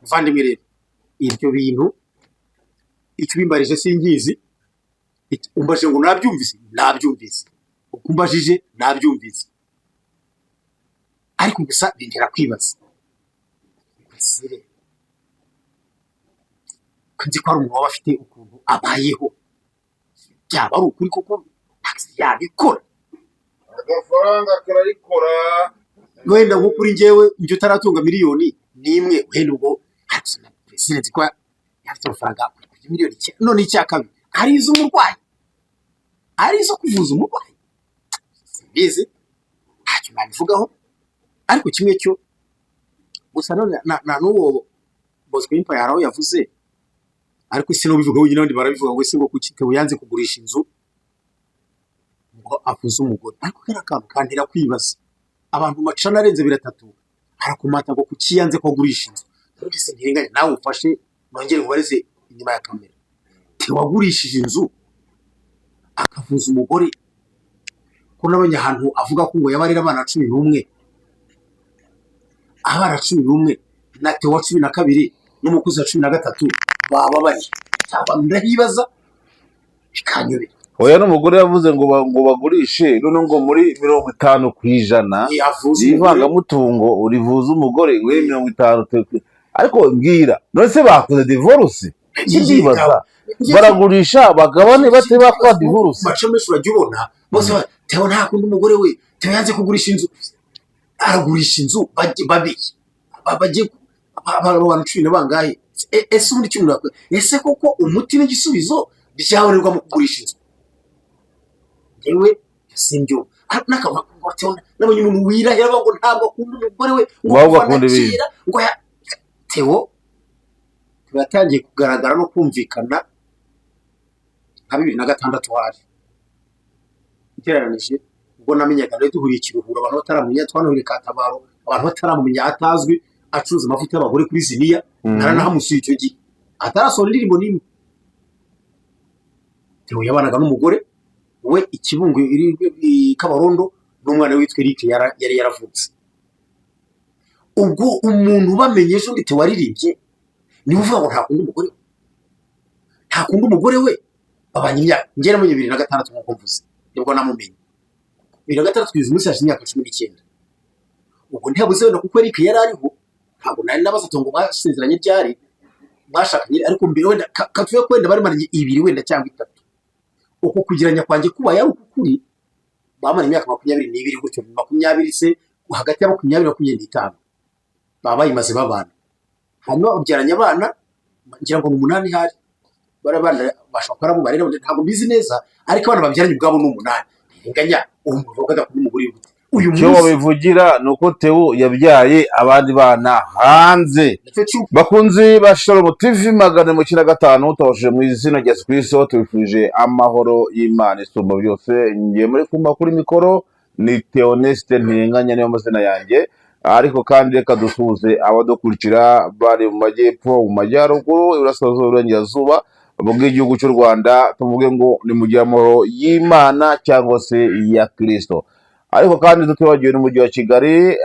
Muvandimwe rero, ibyo bintu icyo ubimbarije singizi. Umbajije ngo nabyumvise, nabyumvise. Uko umbajije nabyumvise, ariko gusa bintera kwibaza. Ese ko nzi ko hari umuntu waba afite ukuntu abayeho, byaba ari ukuri koko yabikora? Agafaranga kararikora. Wenda nko kuri njyewe, njye utaratunga miliyoni n'imwe, wenda ubwo sinzi ko yafite amafaranga kuri miliyoni 9. None icya kabiri, ari iz'umurwayi, ari izo kuvuza umurwayi, simbizi, ntacyo nabivugaho. Ariko kimwe cyo gusa none na n'uwo Bosco Empire hari aho yavuze, ariko si n'ubivuga wenyine, abandi barabivuga ngo ese ngo kuki Theo yanze kugurisha inzu ngo avuze umugore? Ariko kariya kantu kantera kwibaza. Abantu macana arenze abiri atatu arakumata ngo kuki yanze ko agurisha inzu. Ese ntirenganya nawe ufashe nongere nkubarize inyuma ya kamera: Theo wagurishije inzu akavuza umugore, ko nabonye ahantu avuga ko ngo yaba arera abana 11, abana 11 na Theo wa 12 n'umukozi wa 13 baba bari abantu, ndahibaza bikanyobera. Oya, n'umugore yavuze ngo ngo bagurishe, none ngo muri 50% Yavuze umugore. y'ivangamutungo urivuza umugore we 50. Ariko mbwira, none se bakoze divorce? Ndibaza, baragurisha bagabane bate bakora divorce? Maco menshi urajya ubona bose Theo ntakunda umugore we, Theo yanze kugurisha inzu. Aragurisha inzu bajye babiri bajye abantu cumi na bangahe? Ese ubundi cumi na, ese koko umuti n'igisubizo byabonerwa mu kugurisha inzu? Njyewe simbyumva. N'akavuga ngo Theo, nabonye umuntu wirahira avuga ngo ntabwo akunda umugore we, ngo Ngo ahubwo kuva na akunda ibintu. kera ngo ya Theo. Theo yatangiye kugaragara no kumvikana nka 2006 hari ugereranije, ubwo namenyaga rero duhuriye i Kiruhura, abantu bataramumenya, twanahuriye Katabaro abantu bataramumenya, atazwi, acuruza amavuta y'abagore kuri Ziniya. Naranahamusuye icyo gihe atarasohora indirimbo n'imwe. Theo yabanaga n'umugore we i Kibungo iri i Kabarondo n'umwana we witwa Eric yari yaravutse. Ubwo umuntu ubamenye ejo bundi Theo waririmbye, niwe uvuga ngo ntakunda umugore we, ntakunda umugore we babanye imyaka. Njye namenye 2006, nk'uko mvuze, nibwo namumenye 2006 kugeza umunsi hashize imyaka 19. Ubwo ntiyabuze wenda kuko Eric yari ariho. Ntabwo nari nabaza ngo basezeranye ryari, bashakanye, ariko mbere wenda katuve ko wenda bari 2 wenda cyangwa 3. Uko kugeranya kwanjye kubaye ari ukuri, bamara imyaka 22 gutyo, 20 se, hagati ya 20 na 25 baba bayimaze babana. Hanyuma babyaranye abana, ngira ngo ni 8 hari bariya bana bashobora kuba ari abo barera, ntabwo mbizi neza, ariko abana babyaranye ubwabo ni 8. Ntirenganya, uwo muntu uvuga adakunda umugore we gute uyu Icyo munsi? babivugira ni uko Theo yabyaye abandi bana hanze. Nicyo cy'uko Bakunzi ba Shalom TV 495, tubashije mu izina rya Yesu Kristo, tubifurije amahoro y'Imana isumba byose. Ngiye muri kumva kuri mikoro ni Theoneste Ntirenganya, niyo mazina yanjye. Ariko kandi reka dusuhuze abadukurikira bari mu majyepfo, mu majyaruguru, iburasirazuba, iburengerazuba bw'igihugu cy'u Rwanda, tuvuge ngo nimugire amahoro y'Imana cyangwa se ya Kristo. Ariko kandi tutibagiwe n'umujyi wa Kigali,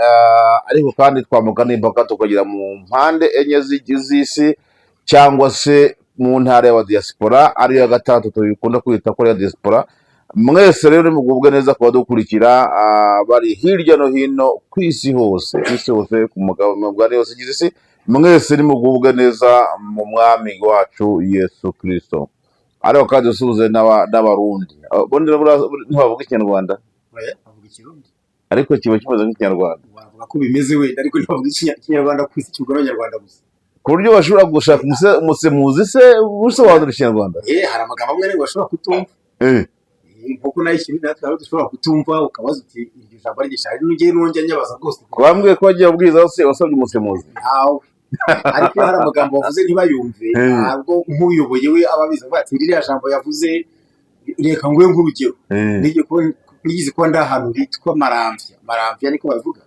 ariko kandi twambuka n'imipaka tukagera mu mpande enye z'isi cyangwa se mu ntara y'abadiaspora, ariyo ya gatandatu tubikunda kwita ko ari iya diaspora. Mwese rero nimugubwe neza ku badukurikira bari hirya no hino ku isi hose, ku isi hose, ku mugabane yose igize isi. Mwese nimugubwe neza mu mwami wacu Yesu Kristo. Ariko kandi dusuhuze n'Abarundi. Ubundi ntibavuga Ikinyarwanda? Oya, bavuga Ikirundi. Ariko kiba kimeze nk'Ikinyarwanda. Wavuga ko bimeze wenda, ariko ntibavuga Ikinyarwanda ku isi, kivuga n'Abanyarwanda gusa. Ku buryo bashobora gushaka umusemuzi se usobanura Ikinyarwanda? Hari amagambo amwe ariko bashobora kutumva. Nkuko nayo Ikirundi natwe hari dushobora kutumva, ukabaza uti iryo jambo arigisha hari n'ugiye nongera nyabaza rwose. Bambwiye ko wagiye ubwiza hose wasabye umusemuzi. Ntawe, ariko iyo hari amagambo bavuze ntibayumve, ntabwo nk'uyoboye we aba abizi, avuga ati ririya jambo yavuze, reka nguhe nk'urugero. Nigeze kuba ndi ahantu hitwa Maramvya, Maramvya niko babivuga,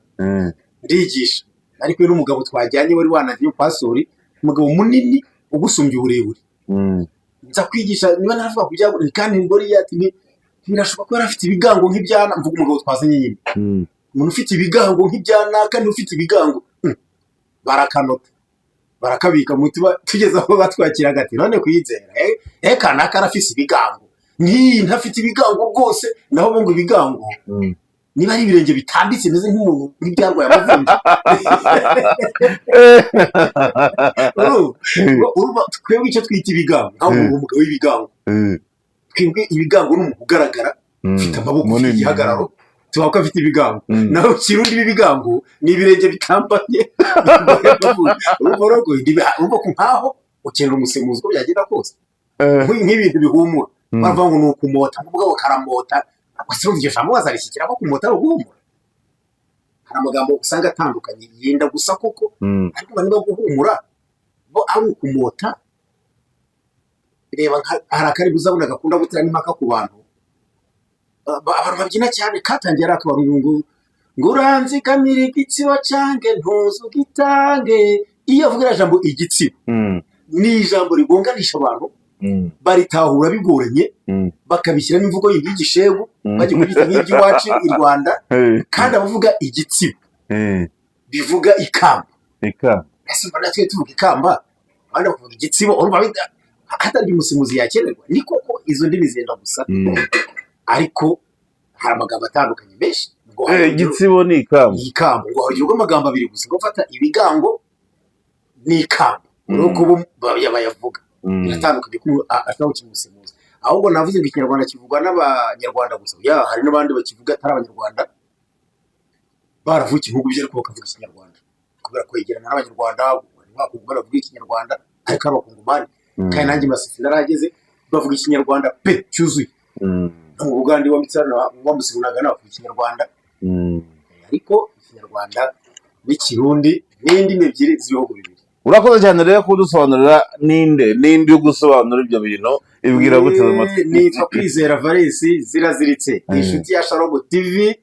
ndigisha, ariko we n'umugabo twajyanye wari wanagiye, pasori, umugabo munini ugusumbya uburebure. Nza kwigisha, niba naravuga ku byago kandi Goliyati ni birashoboka ko yari afite ibigango nk'ibyana, mvuga umugabo twazanye nyine, umuntu ufite ibigango nk'ibya naka, ufite ibigango, barakanota. Barakabika mu mutima, tugeze aho batwakiraga ati: "None Kwizera, kanaka arafise ibigango." Nk'iyi ntafite ibigango rwose, naho bo ngo ibigango niba ari ibirenge bitambitse bimeze nk'umuntu nk'ibyarwaye amavunja. Urumva, twebwe icyo twita ibigango, nkaho umugabo w'ibigango, twebwe ibigango ni umuntu ugaragara, ufite amaboko, ufite Munini. igihagararo, tuvuga ko afite ibigango. Naho Kirundi b'ibigango ni ibirenge bitambanye. Urumva rero ko urumva ko nkaho ukenera umusemuzi uko byagenda kose. Nk'ibintu bihumura, bavuga ngo ni ukumota, ngo ubwo karamota. Gusa urumva iryo jambo wazarishyikira ko kumota ari uguhumura? Hari amagambo usanga atandukanye, yenda gusa koko, ariko niba guhumura bo ari ukumota, reba hari akari uzabona gakunda gutera n'impaka ku bantu. Abantu babyina cyane, katangiye ari akabarungu ngo uranzigamira igitsibo cyange ntuzi ugitange. Iyo avuga iriya jambo igitsibo, ni ijambo rigonganisha abantu, baritahura bigoranye, bakabishyiramo imvugo yindi y'igishegu, bajya kubyita nk'iby'iwacu i Rwanda. Kandi abavuga igitsibo bivuga ikamba. Ikamba. Ese umva, natwe tuvuga ikamba, abandi bakavuga igitsibo. Urumva hatari umusemuzi yakenerwa. Ni koko izo ndimi zenda gusa, ariko hari amagambo atandukanye menshi. Ngo hari Igitsibo ni ikamba. Ni ikamba. Ngo hari urugero rw'amagambo abiri gusa, ngo fata ibigango n'ikamba, urabona ko bo bayavuga biratandukanye, ko ashobora kukimusemuza. Ahubwo navuze ngo Ikinyarwanda kivugwa n'Abanyarwanda gusa, ya hari n'abandi bakivuga atari Abanyarwanda, baravukiye ibihugu bye ariko bakavuga Ikinyarwanda kubera kwegerana n'Abanyarwanda. Bakongomani bavuga Ikinyarwanda ariko ari Abakongomani. Kandi nanjye Masisi narahageze, bavuga Ikinyarwanda pe cyuzuye. No mu Bugande wambutse Bunagana bavuga Ikinyarwanda. Ariko Ikinyarwanda n'Ikirundi n'indimi ebyiri z'ibihugu bibiri. Urakoze cyane rero kudusobanurira. Ninde uri gusobanura ibyo bintu? Ibwira guteze amatwi. Nitwa Kwizera Valens Ziraziritse, inshuti ya Shalom TV,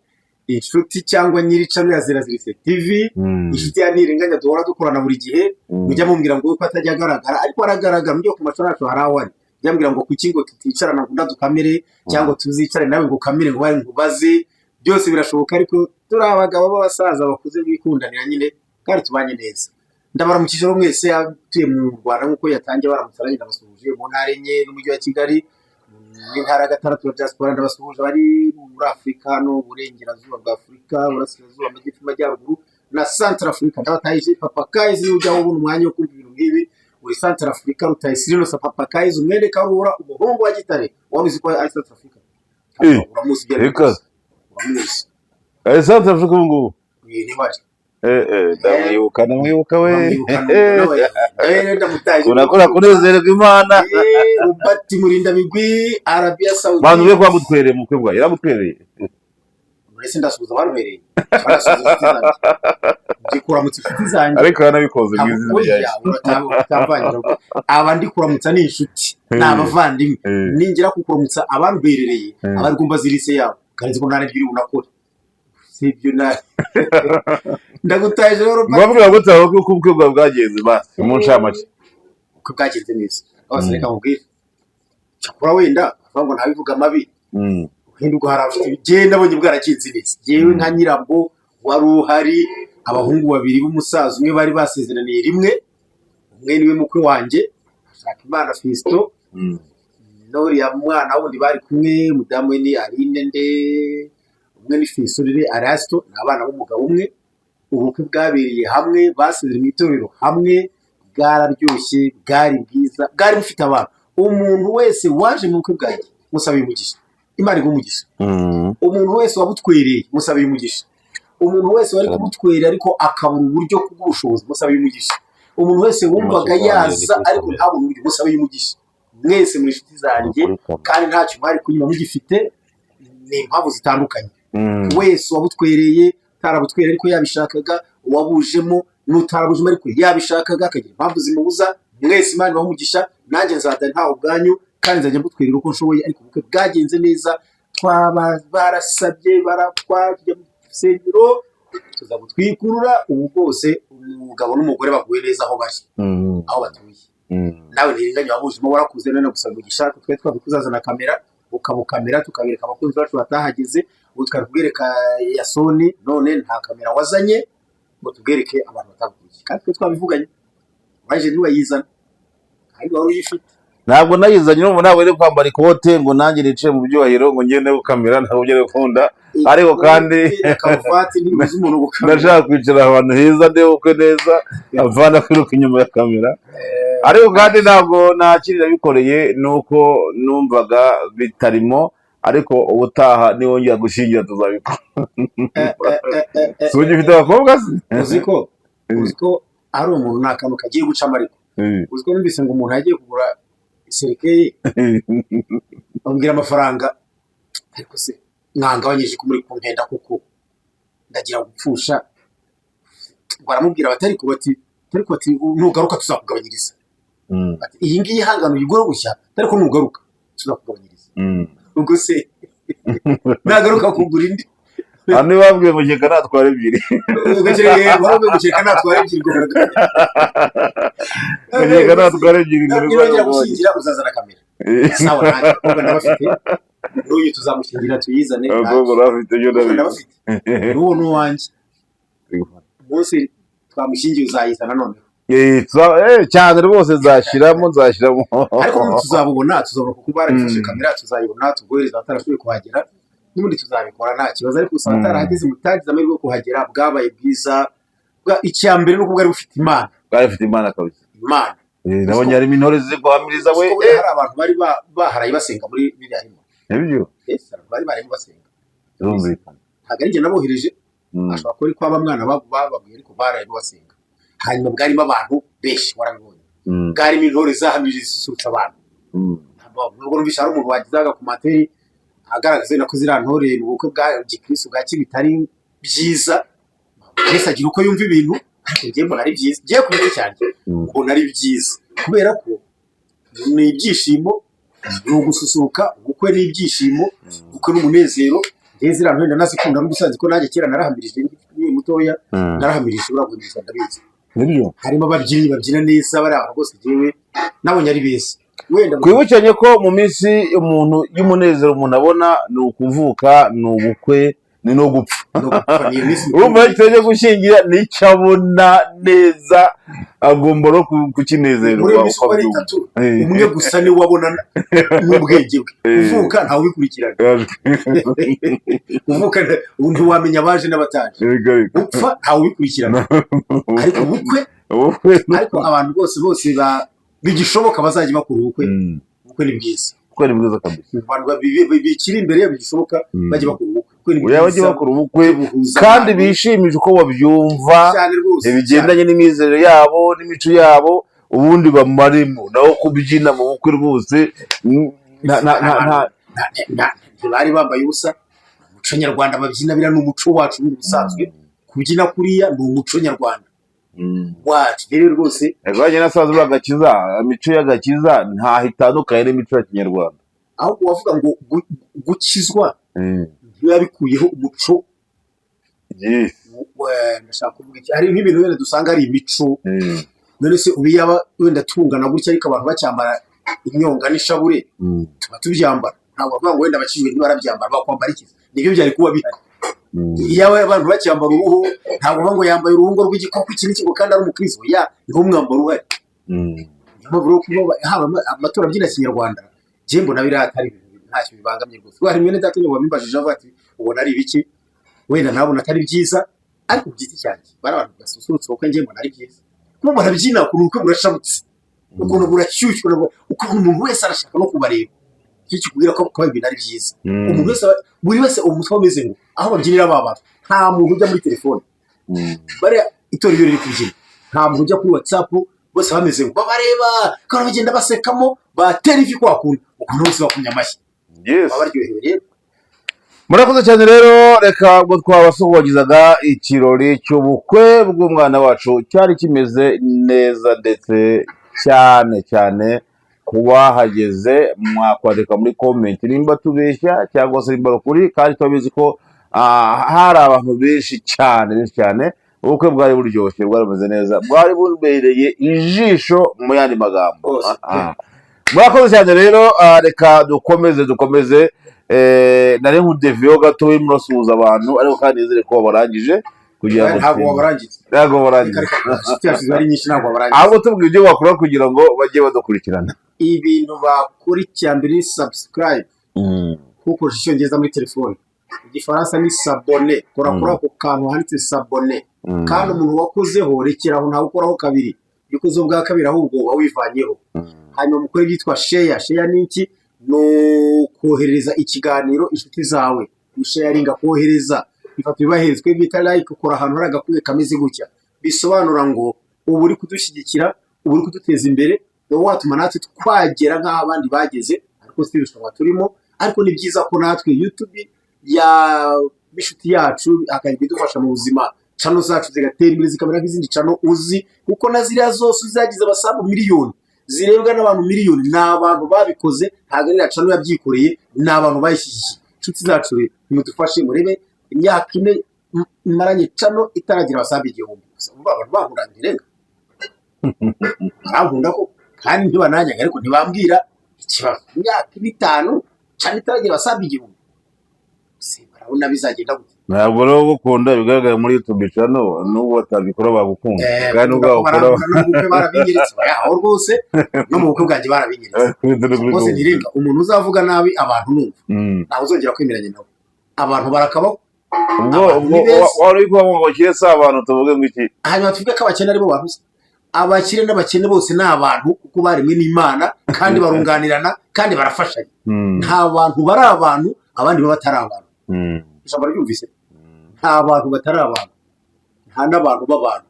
inshuti cyangwa nyiri channel ya Ziraziritse TV, inshuti ya Ntirenganya duhora dukorana buri gihe. Mujya mumbwira ngo uko atajya agaragara, ariko aragaragara. Mujye ku mashuri yacu hari aho ari. Mujya mumbwira ngo kuki ngo tuticarana ngo dukamere, cyangwa tuzicare nawe ngo ukamere, ngo bari nkubaze. Byose birashoboka, ariko turi abagabo b'abasaza bakuze bikundanira nyine kandi tubanye neza. Ndabaramukije rero mwese atuye mu Rwanda nk'uko yatangiye baramutse, nanjye ndabasuhuje mu ntara enye n'umujyi wa Kigali n'intara ya gatandatu ya diaspora. Ndabasuhuje abari muri Afurika hano, Burengerazuba bwa Afurika, Burasirazuba, Amajyepfo, Amajyaruguru na Central Africa. Ndabatahije. Papa Kayizi, niba ujya ubona umwanya wo kumva ibintu nk'ibi uri Central Africa, Rutayisirino sa Papa Kayizi, umwene Karura, umuhungu wa Gitare. Waba uzi ko ari Central Africa? Uramuzi ibyo ari byo Reka. byose. Uramuzi. Central Africa ubu ngubu? Niba ari. Ndamwibuka, ndamwibuka we. Uramwibuka, ndamutaje. Urakora kunezererwa Imana. Robert Murindabigwi, Arabia Saudite. Bantu be kwagutwereye mu bukwe bwawe, yaragutwereye. Uretse ndasuhuza abarwereye, ndasuhuza inshuti zanjye, ndi kuramutsa inshuti zanjye. Ariko yaranabikoze mu izina rya Oya, uratamvangira. Aba ndi kuramutsa ni inshuti, ni abavandimwe. Ningera kukuramutsa abandwerereye, abari kumva zirise yabo, kandi nzi ko nta n'ibyo uri bunakore, si ibyo na ndagutaje rero, Robert. Ngombwa gutaha kuko ubukwe bwawe bwagenze basi mu ncamake. Ubukwe bwagenze neza bose, reka nkubwire. Cyakora wenda bavuga ngo ntabivuga amabi, wenda ubwo hari abafite. Njyewe nabonye bwaragenze neza. Njyewe nka nyirabwo wari uhari, abahungu babiri b'umusaza umwe bari basezeraniye rimwe. Umwe niwe mukwe wanjye, ashaka Imana Fiston, n'uriya mwana wundi bari kumwe, umudamu we ni Aline nde, umwe ni Fiston rero Arasito, ni abana b'umugabo umwe. Ubukwe bwabereye hamwe, basezeranye mu itorero hamwe, bwararyoshye, bwari bwiza, bwari bufite abantu. Umuntu wese waje mu bukwe bwanjye musabiye umugisha, Imana iguhe umugisha. Umuntu wese wabutwereye musabiye umugisha. Umuntu wese wari kubutwerera ariko akabura uburyo bw'ubushobozi musabiye umugisha. Umuntu wese wumvaga yaza ariko ntabone uburyo musabiye umugisha. Mwese muri inshuti zanjye kandi ntacyo mwari kunyuma mugifite, ni impamvu zitandukanye. Wese wabutwereye, utarabutwereye ariko yabishakaga, uwabujemo n'utarabujemo ariko yabishakaga akagira impamvu zimubuza, mwese Imana ibahe umugisha. Nanjye nzajya ntawe ubwanyu kandi nzajya mbutwerera uko nshoboye. Ariko ubukwe bwagenze neza, twaba barasabye barakwa, tujya mu rusengero, tuza gutwikurura. Ubu bwose umugabo n'umugore baguye neza aho bari, aho batuye. Nawe ntirenganya wabujemo, warakuze none gusaba umugisha. Twe twavuga uzazana kamera ukabukamera, tukabereka abakunzi bacu batahageze. Ubu twari kubwereka Yasoni, none nta kamera wazanye ngo tubwereke abantu batagukurikiye, kandi twe twabivuganye. Waje ntiwayizana kandi wari uyifite. Ntabwo nayizanye. Urumva, ntabwo ari kwambara ikote ngo nanjye nicaye mu byubahiro ngo ngende gukamera, ntabwo byari gukunda. Ariko kandi Ikote na karuvati ntibibuza umuntu gukamera. Ndashaka kwicara ahantu heza ndebukwe neza, avana kwiruka inyuma ya kamera. Ariko kandi ntabwo nta kindi nabikoreye, ni uko numvaga bitarimo. Ariko ubutaha niwongera gushyingira tuzabikora. Si ugifite abakobwa se? Uzi ko ari umuntu, ni akantu kagiye gucamo, ariko uzi ko numvise ngo umuntu yagiye kugura cercueil, bamubwira amafaranga. Ariko se mwangabanyije ko muri kumpenda kuko ndagira gupfusha? Baramubwira bati ariko bati nugaruka tuzakugabanyiriza. Ati iyi ngiyi ihangano uyigure gushya, ariko nugaruka tuzakugabanyiriza. Ubwo se nagaruka kugura indi? Hano babwiye ngo reka natwara ebyiri. Barabwiye ngo kereka natwara ebyiri ngo Reka natwara ebyiri ngo Nibongera gushyingira uzazana kamera. Sawa, nanjye abakobwa ndabafite, n'uyu tuzamushyingira tuyizane. Abakobwa bafite ibyo. Abakobwa Ndabizi. ndabafite, n'uwo ni uwanjye. Umunsi twamushyingiye uzayizana noneho. Cyane rwose, nzashyiramo, nzashyiramo. Ariko n'ubu tuzabubona, tuzabona kuko barabifashe. Kamera tuzayibona, tubwohereza abatarashoboye kuhagera. N'ubundi tuzabikora nta kibazo, ariko usanga atarahageze, mutagize amahirwe yo kuhagera. Bwabaye bwiza. Icya mbere ni uko bwari bufite Imana. Bwari bufite Imana kabisa. Imana. Nabonye harimo intore ziri guhamiriza we. Kuko buriya hari abantu bari baharaye basenga muri biriya hema. Nibyo. Yes, abantu bari barimo basenga. Birumvikana. Ntabwo ari njye nabohereje. Ashobora kuba ari kwa mwana bababwiye, ariko baraye basenga. Hanyuma bwarimo abantu benshi, warabibonye. Bwarimo intore zahamirije, zisusurutsa abantu. Nubwo numvise hari umuntu wagize agacommentaire agaragaza wenda ko ziriya ntore mu bukwe bwa gikristo bwa bitari byiza, wese agira uko yumva ibintu, ariko njye mbona ari byiza. Ngiye ku giti cyanjye, mbona ari byiza kubera ko ni ibyishimo, ni ugususuruka. Ubukwe ni ibyishimo, ubukwe ni umunezero. Njye ziriya ntore ndanazikunda n'ubusanzwe, ko nanjye kera narahamirije nkiri mutoya. Narahamirije, uraguhamiriza ndabizi. Nibyo. Harimo ababyinnyi babyina neza, bari abantu rwose njyewe nabonye ari beza wenda. Twibukiranye ko mu minsi umuntu y'umunezero umuntu abona ni ukuvuka, ni ubukwe, ni no gupfa. No gupfa, ni iminsi mikuru. Urumva, iyo cyo gushyingira nicyo abona neza, agomba no kukinezerwa. Muri iyo minsi uko uko ari abyumva. itatu, umwe gusa niwe abona n'ubwenge bwe. Kuvuka ntawe ubikurikirana. Kuvuka ubu ntiwamenya abaje n'abataje. Gupfa ntawe ubikurikirana, ariko ubukwe Ubukwe. Ariko abantu bose bigishoboka bazajya bakora ubukwe. Ubukwe ni bwiza. Ubukwe ni bwiza kabisa. Abantu bikiri imbere yabo bigishoboka bajye bakora ubukwe. Ubukwe ni Oya, bajye bwiza, bakora ubukwe buhuza kandi abantu. bishimisha uko babyumva. Cyane rwose. Bigendanye n'imyizerere yabo n'imico yabo, ubundi bamaremo. Naho kubyina mu bukwe rwose, nta Ntibari bambaye ubusa. Umuco nyarwanda babyina, biriya ni umuco wacu ubundi busanzwe. Kubyina kuriya ni umuco nyarwanda wacu rero rwose. Rwanye nasanze uri agakiza, imico y'agakiza ntaho itandukanye n'imico ya kinyarwanda. Ahubwo wavuga ngo gukizwa ntibiba bikuyeho umuco. Ndashaka kuvuga iki? Hari nk'ibintu wenda dusanga ari imico. None se ubu yaba wenda tungana gutya, ariko abantu bacyambara inyonga n'ishabure, tuba tubyambara? Ntabwo bavuga ngo wenda abakijijwe ntibarabyambara, bakwambara iki? Nibyo byari kuba bihari. Iyo abantu bacyambara uruhu, ntabwo bavuga ngo yambaye uruhu ngo rw'igikoko iki n'iki ngo kandi ari umukristo. Ya, niho umwambaro uhari. Niyo mpamvu rero kuba haba amatora abyina kinyarwanda, njye mbona biriya atari ibintu, ntacyo bibangamye rwose. Hari mwene data wabimbajije avuga ati ubona ari ibiki? Wenda nabona atari byiza, ariko ku giti cyanjye bari abantu basusurutse kuko njye mbona ari byiza kuba barabyina. Ukuntu ubukwe burashabutse, ukuntu burashyushye, ukuntu umuntu wese arashaka no kubareba, icyo kikubwira ko kuba ibintu ari byiza. Umuntu wese buri wese umutwe umeze ngo aho babyinira ba bantu, nta muntu ujya muri telefone. Bariya itorero iyo riri kubyina, nta muntu ujya kuri WhatsApp. Bose bameze ngo babareba kandi bagenda basekamo, batera ivi kwa kuntu, ukuntu bose bakumya amashyi. Baba baryohewe rero. Murakoze cyane rero. Reka ubwo twabasuhuzaga, ikirori cy'ubukwe bw'umwana wacu cyari kimeze neza ndetse cyane cyane. Ku bahageze mwakwandika muri comment nimba tubeshya cyangwa se nimba ari ukuri. Kandi turabizi ko hari abantu benshi cyane, benshi cyane. Ubukwe bwari buryoshye, bwari bumeze neza, bwari bubereye ijisho mu yandi magambo. Rwose. Murakoze cyane rero. Reka dukomeze. Nari nkudeviyeho gato urimo urasuhuza abantu, ariko kandi nizere ko barangije. Kugira ngo Ntabwo wabarangiza. Ntabwo wabarangiza. Reka, reka, inshuti yacu ziba ari nyinshi, ntabwo wabarangiza. Ahubwo tubwira ibyo bakora kugira ngo bajye badukurikirana. Ibintu bakora, icya mbere ni subscribe, kukoresha Icyongereza muri telefone. Igifaransa ni s'abonner. Kora kuri ako kantu handitse s'abonner. Kandi umuntu wakozeho, rekera aho, ntawe ukoraho kabiri. Iyo ukozeho bwa kabiri, ahubwo uba wivanyeho. Hanyuma mukore ibyitwa share. Share ni iki? Ni ukoherereza ikiganiro inshuti zawe, gusharinga, kohereza ifoto ibibaherezwa bita like. Ukora ahantu hari agakwiye kameze gutya, bisobanura ngo uba uri kudushyigikira, uba uri kuduteza imbere, uba watuma natwe twagera nk'aho abandi bageze. Ariko si irushanwa turimo, ariko ni byiza ko natwe YouTube ya b'inshuti yacu akajya idufasha mu buzima, channel zacu zigatera imbere, zikamera nk'izindi channel uzi, kuko na ziriya zose zagize abasabu miliyoni, zirebwa n'abantu miliyoni, ni abantu babikoze, ntabwo ari iriya channel yabyikoreye, ni abantu bayishyigikiye. Inshuti zacu rero, nimudufashe murebe imyaka 4 maranye channel itaragira abasabu 1000 gusa. Ubu abantu bankunda birenga, barankunda ko kandi ntibananyaga, ariko ntibambwira ikibazo. Imyaka 4, 5, channel itaragira abasabu 1000, se barabona bizagenda gute? Ntabwo rero gukunda bigaragara muri YouTube channel, nubwo batabikora bagukunda. Kandi nubwo kuvuga ko bagukora barankunda, no mu bukwe barabinyeretse. Aho rwose no mu bukwe bwanjye barabinyeretse rwose. Ntirenga umuntu uzavuga nabi abantu numva ntawe uzongera kwemeranya nawe. Abantu barakabaho. Ubwo Abantu ubwo ni beza. Wari uri kuvuga ngo abakire si abantu, tuvuge ngo iki? Hanyuma tuvuge ko abakene aribo bantu se? Abakire n'abakene bose ni abantu, kuko baremwe n'Imana, kandi barunganirana, kandi barafashanya. Nta bantu bari abantu, abandi baba batari abantu. Ijambo ryumvise: nta bantu batari abantu, nta n'abantu b'abantu.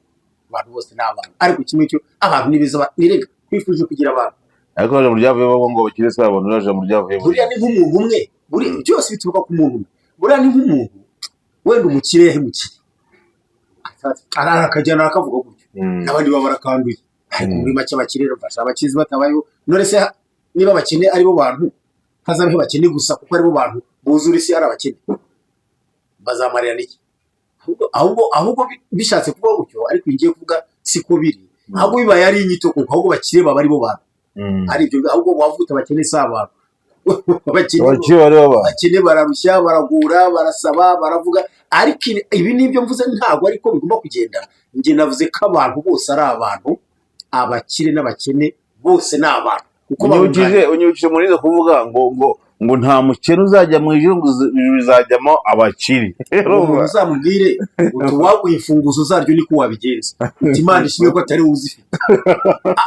Abantu bose ni abantu, ariko kimwe cyo abantu ni beza. Nirega twifuje kugira abantu. Ariko ijambo ryavuye ngo abakire si abantu, ririya jambo ryavuye. Buriya ni nk'umuntu umwe, byose bituruka ku muntu umwe. Buriya ni nk'umuntu wenda umukire yahemukiye, arara akajyana akavuga gutyo, n'abandi baba barakanduye. Ariko muri make abakire bafasha abakizi batabayeho. None se niba abakene aribo bantu, hazabeho abakene gusa, kuko aribo bantu buzura isi ari abakene, bazamarira n'iki? Ahubwo bishatse kuba gutyo, ariko ngiye kuvuga siko biri. Ahubwo bibaye ari inyito kuko ahubwo bakire baba aribo bantu, ari ibyo. Ahubwo wavuga abakene si abantu, abakene Abakire bari abantu. Abakene bararushya, baragura, barasaba, baravuga. Ariko ibi nibyo mvuze, ntabwo ariko bigomba kugenda. Njye navuze ko abantu bose ari abantu, abakire n'abakene bose ni abantu, kuko Unyibukije muri kuvuga ngo nta mukene uzajya mu ijuru, ngo ijuru rizajyamo abakire. Umuntu uzamubwire uti uwaguha imfunguzo zaryo niko wabigenza, uti Imana ishimwe ko atari wowe uzifite.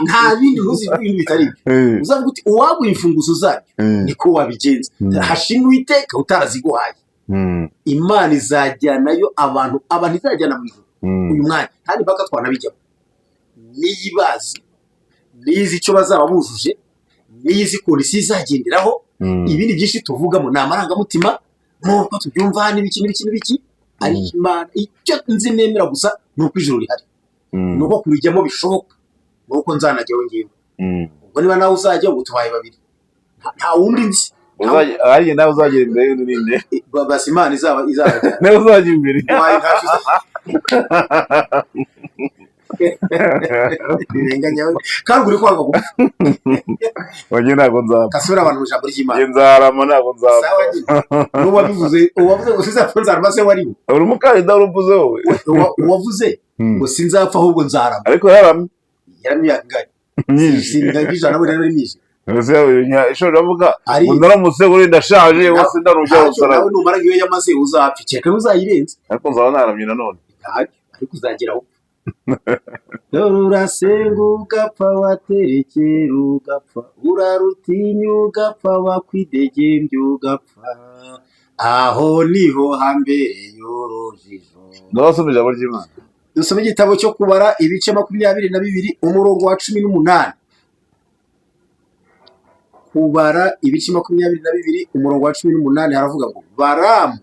Nta bindi ntuzi, ibintu bitari ibyo. Uzavuga uti uwaguha imfunguzo zaryo niko wabigenza, hashimwe Uwiteka utaraziguhaye. Imana izajyanayo abantu, abantu izajyana mu ijuru uyu mwanya kandi mpaka twanabijyamo, niyo ibazi, niyo izi icyo bazaba bujuje, niyo izi condition izagenderaho. Ibindi byinshi tuvugamo ni amarangamutima, nuko tubyumva n'ibiki n'ibiki n'ibiki. Ariko Imana, icyo nzi nemera gusa ni uko ijuru rihari, ni uko kurijyamo bishoboka, ni uko nzanajyaho ngewe. Ubwo niba nawe uzajya, ubwo tubaye babiri. Nta wundi nzi. Ariko nawe uzagera imbere y'undi ninde? Basi Imana izaba izabajyana. Nawe uzajya imbere. Wayi, ntacyo birenganya we. Kandi uri kwanga gupfa. Wanjye ntabwo nzapfa. Kasubira abantu mu ijambo ry'Imana. Njye nzarama, ntabwo nzapfa. Sawa nyine, n'uwabivuze, uwavuze ngo sinzapfa nzarama se wariwe? Uri umukandida w'urupfu wowe. Uwavuze ngo sinzapfa ahubwo nzarama. Ariko yaramye. Yaramye imyaka ingahe? Myinshi. Singa ijana buriya ari myinshi. Ishobora iravuga Ari ngo ndaramutse uri ndashaje wose ndarushya Ntacyo. usara. Nawe numara nk'iyo yamaze uzapfa, kereka uzayirenza. Ariko nzaba naramye nanone. Ntacyo, ariko uzageraho. Dore urasenga ugapfa, waterekera ugapfa, urarutinya ugapfa, wakwidegembya ugapfa, aho niho hambere y'urujijo. Ndabasoma ijambo ry'Imana. Dusome igitabo cyo Kubara, ibice 22, umurongo wa 18. Kubara ibice 22, umurongo wa 18, haravuga ngo: Baramu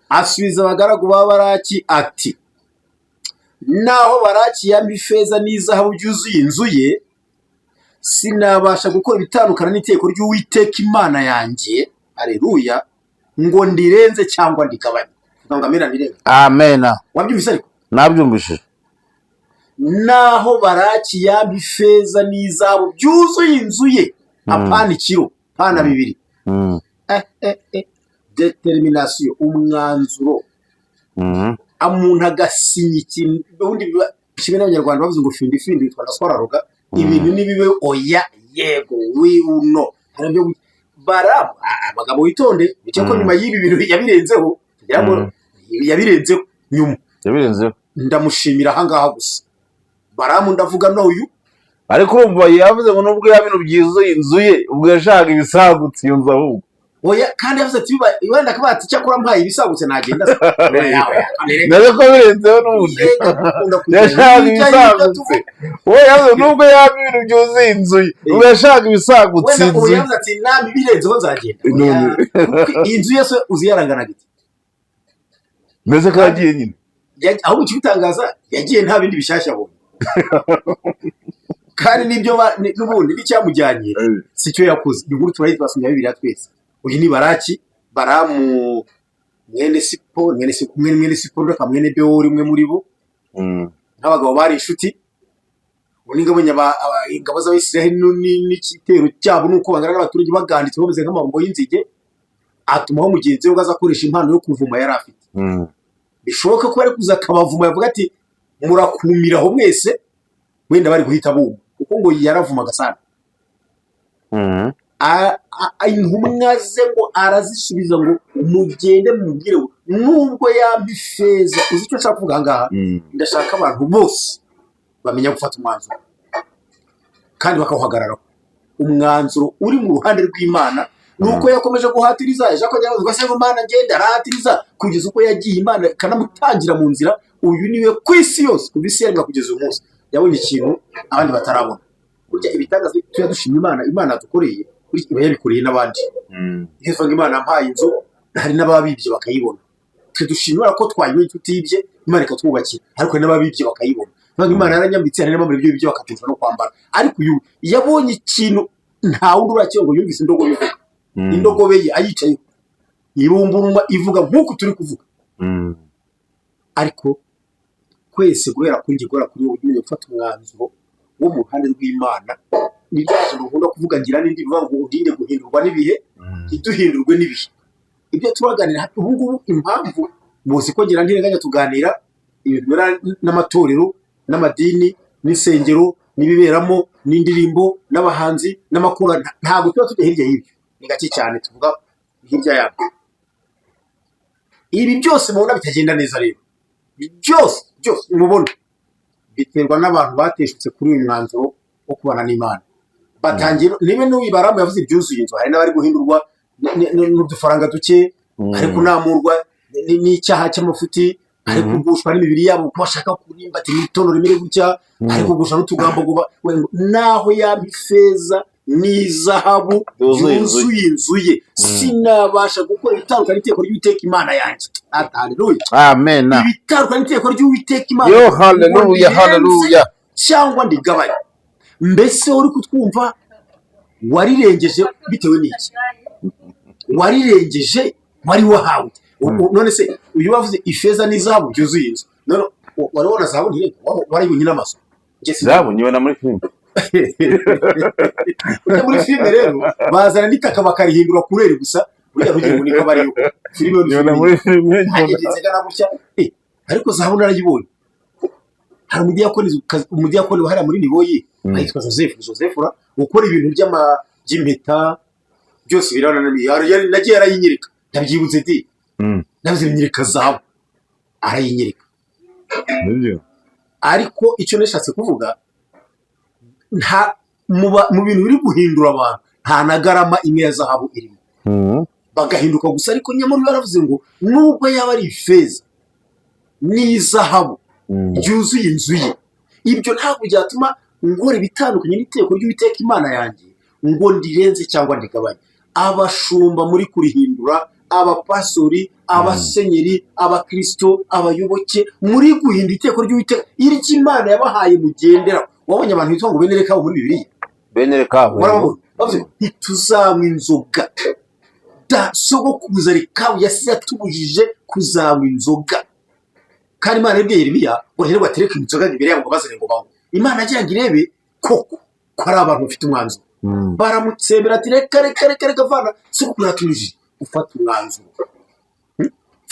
asubiza abagaragu ba Baraki ati: "Naho Baraki yampa ifeza n'izahabu byuzuye inzu ye, sinabasha gukora ibitandukana n'itegeko ry'Uwiteka Imana yanjye, aleluya, ngo ndirenze cyangwa ndigabanye." Vuga ngo amena, ndirenze. Amena. Wabyumvise ariko? Nabyumvishije. Naho Baraki yampa ifeza n'izahabu byuzuye inzu ye, apana ikiro, pana bibiri. Determination, umwanzuro. Umuntu agasinya ikintu, ubundi kimwe n'Abanyarwanda bavuze ngo findi findi yitwa ndaswararoga. Ibintu nibibe oya, yego, wi uno hari ibyo bara abagabo witonde bityo ko nyuma y'ibi bintu yabirenzeho kugira ngo yabirenzeho nyuma. Yabirenzeho. Ndamushimira ahangaha gusa Baramu, ndavuga n'uyu. Ariko urumva yavuze ngo nubwo yaba ibintu byuzuye inzu ye, ubwo yashakaga ibisagutse iyo nzu ahubwo. Oya, kandi yavuze ati wenda akaba ati cyakora mpaye ibisagutse nagenda se. Oya, oya, kandi Nawe ko birenzeho n'ubundi. Reka dukunda kugenda Yashakaga hirya y'ibyo ibisagutse. tuvuga. We yavuze nubwo yaba ibintu byuzuye inzu ye, ubwo yashakaga ibisagutse Wenda inzu ubu ye. yavuze ati nami birenzeho nzagenda. Oya, kuko inzu ye se uzi yaranganaga ite? Mbese ko yagiye nyine. Ahubwo ikibitangaza, yagiye nta bindi bishyashya abonye, kandi n'ibyo n'ubundi n'icyamujyanye si cyo yakoze. Inkuru turayizi, twasomye Bibiliya twese. Uyu ni Baraki, Baramu mwene Sipo, mwene Sipo, mwene Sipo reka mwene Bewori, umwe muri bo nk'abagabo bari inshuti. Ubu ni ingabo z'Abayisiraheli n'igitero cyabo nuko bangana n'abaturage baganditse bameze nk'amabombo y'inzige, atumaho mugenzi we ngo aze akoresha impano yo kuvuma yari afite. Bishoboka ko bari kuza akabavuma, yavuga ati murakumira aho mwese, wenda bari guhita bumva kuko ngo yaravumaga sana. Intumwa ze ngo arazisubiza ngo mugende mumubwire ngo nubwo yampa ifeza. Uzi icyo nshaka kuvuga aha ngaha? Ndashaka abantu bose bamenya gufata umwanzuro kandi bakawuhagararaho, umwanzuro uri mu ruhande rw'Imana. Ni uko yakomeje guhatiriza, ejo akongera ngo se ngo Mana ngende, arahatiriza kugeza uko yagiye, Imana ikanamutangira mu nzira. Uyu niwe ku isi yose, kuva isi yaremwa kugeza uyu munsi, yabonye ikintu abandi batarabona. Burya ibitangaza tujya dushima Imana, Imana yadukoreye, burya iba yabikoreye n'abandi. Iyo uvuga ngo Imana yampaye inzu, hari n'ababibye bakayibona. Twe dushima Imana ko twayibonye tutibye, Imana ikatwubakira, ariko hari n'ababibye bakayibona. Uvuga ngo Imana yaranyambitse, hari n'abambara ibyo bibye bakaturusha no kwambara. Ariko uyu yabonye ikintu nta wundi urakira, ngo yumvise indogobe ivuga. Indogobe ye ayicayeho ibumbura ivuga nk'uku turi kuvuga. Ariko twese, guhera kuri njye, guhera kuri wowe, ujye gufata umwanzuro wo mu ruhande rw'Imana. Ni rya jambo nkunda kuvuga, ngira n'indi bivuga ngo undinde guhindurwa n'ibihe, ntiduhindurwe n'ibihe. Ibyo turaganira ubu ngubu, impamvu muzi ko ngira ntirenganya, tuganira ibintu bibera n'amatorero n'amadini n'insengero n'ibiberamo n'indirimbo n'abahanzi n'amakuru, ntabwo tuba tujya hirya y'ibyo, ni gake cyane tuvuga hirya yabyo. Ibi byose mubona bitagenda neza rero, byose byose mubona biterwa n'abantu bateshutse kuri uyu mwanzuro wo kubana n'Imana. Batangira niba n'uyu Baramu yavuze ibyuzuye inzu, hari n'abari guhindurwa n'udufaranga duke, ari kunamurwa n'icyaha cy'amafuti, ari kugushwa n'imibiri yabo kuko bashaka kurimba ati n'itono rimere gutya, ari kugusha n'utugambo ngo naho yaba ifeza n'izahabu Yuzuye inzu ye. Yuzuye inzu ye, sinabasha gukora ibitandukanye n'iteko ry'Uwiteka Imana yanjye. Haleluya! Amen. Ibitandukanye n'iteko ry'Uwiteka Imana Yo ngo haleluya. ndirenze Haleluya. cyangwa ndigabanye. Mbese uri kutwumva, warirengeje bitewe n'iki? Warirengeje wari wahawe? None se uyu bavuze ifeza n'izahabu byuzuye inzu, none wari wabona zahabu ntirenga? Warayibonye n'amaso? Njye Zahabu nyibona muri filime. Ujya muri filime rero bazana n'itaka bakarihindura couleur gusa, burya ntugira ngo niko aba ariyo filime yo ni Nyibona filime. muri filime. Nanjye ngenze gutya, ariko zahabu narayibonye. Hari umudiyakoni wahariya muri Niboyi yitwa Joseph, Joseph ukora ibintu by'impeta byose birabana nagiye arayinyereka, ndabyibutse di. Navuze nyereka zahabu, arayinyereka. Nibyo. Ariko icyo nashatse kuvuga, nta mu bintu biri guhindura abantu, nta na garama imwe ya zahabu irimo, bagahinduka gusa. Ariko nyamara baravuze ngo nubwo yaba ari ifeza n'izahabu byuzuye inzu ye, ibyo ntabwo byatuma ngora ibitandukanye n'iteko ry'Uwiteka Imana yanjye ngo ndirenze cyangwa ndigabanye. Abashumba muri kurihindura, abapasori, abasenyeri, abakirisito, abayoboke, muri guhindura iteko ry'Uwiteka iry'Imana yabahaye mugendera. Wabonye abantu bitwa ngo bene Rekabu muri Bibiliya? Bene Rekabu. Murababona bavuze ngo ntituzanywa inzoga da, sogokuruza Rekabu yasize atubujije kuzanywa inzoga. Kandi Imana yabwiye Yeremiya ngo rero batereke inzoga imbere yabo ngo bazane ngo banywe. Imana agira ngo irebe koko ko ari abantu bafite umwanzuro. Baramutsembera ati reka reka reka reka, vana, sogokuru yatubujije. Ufata umwanzuro.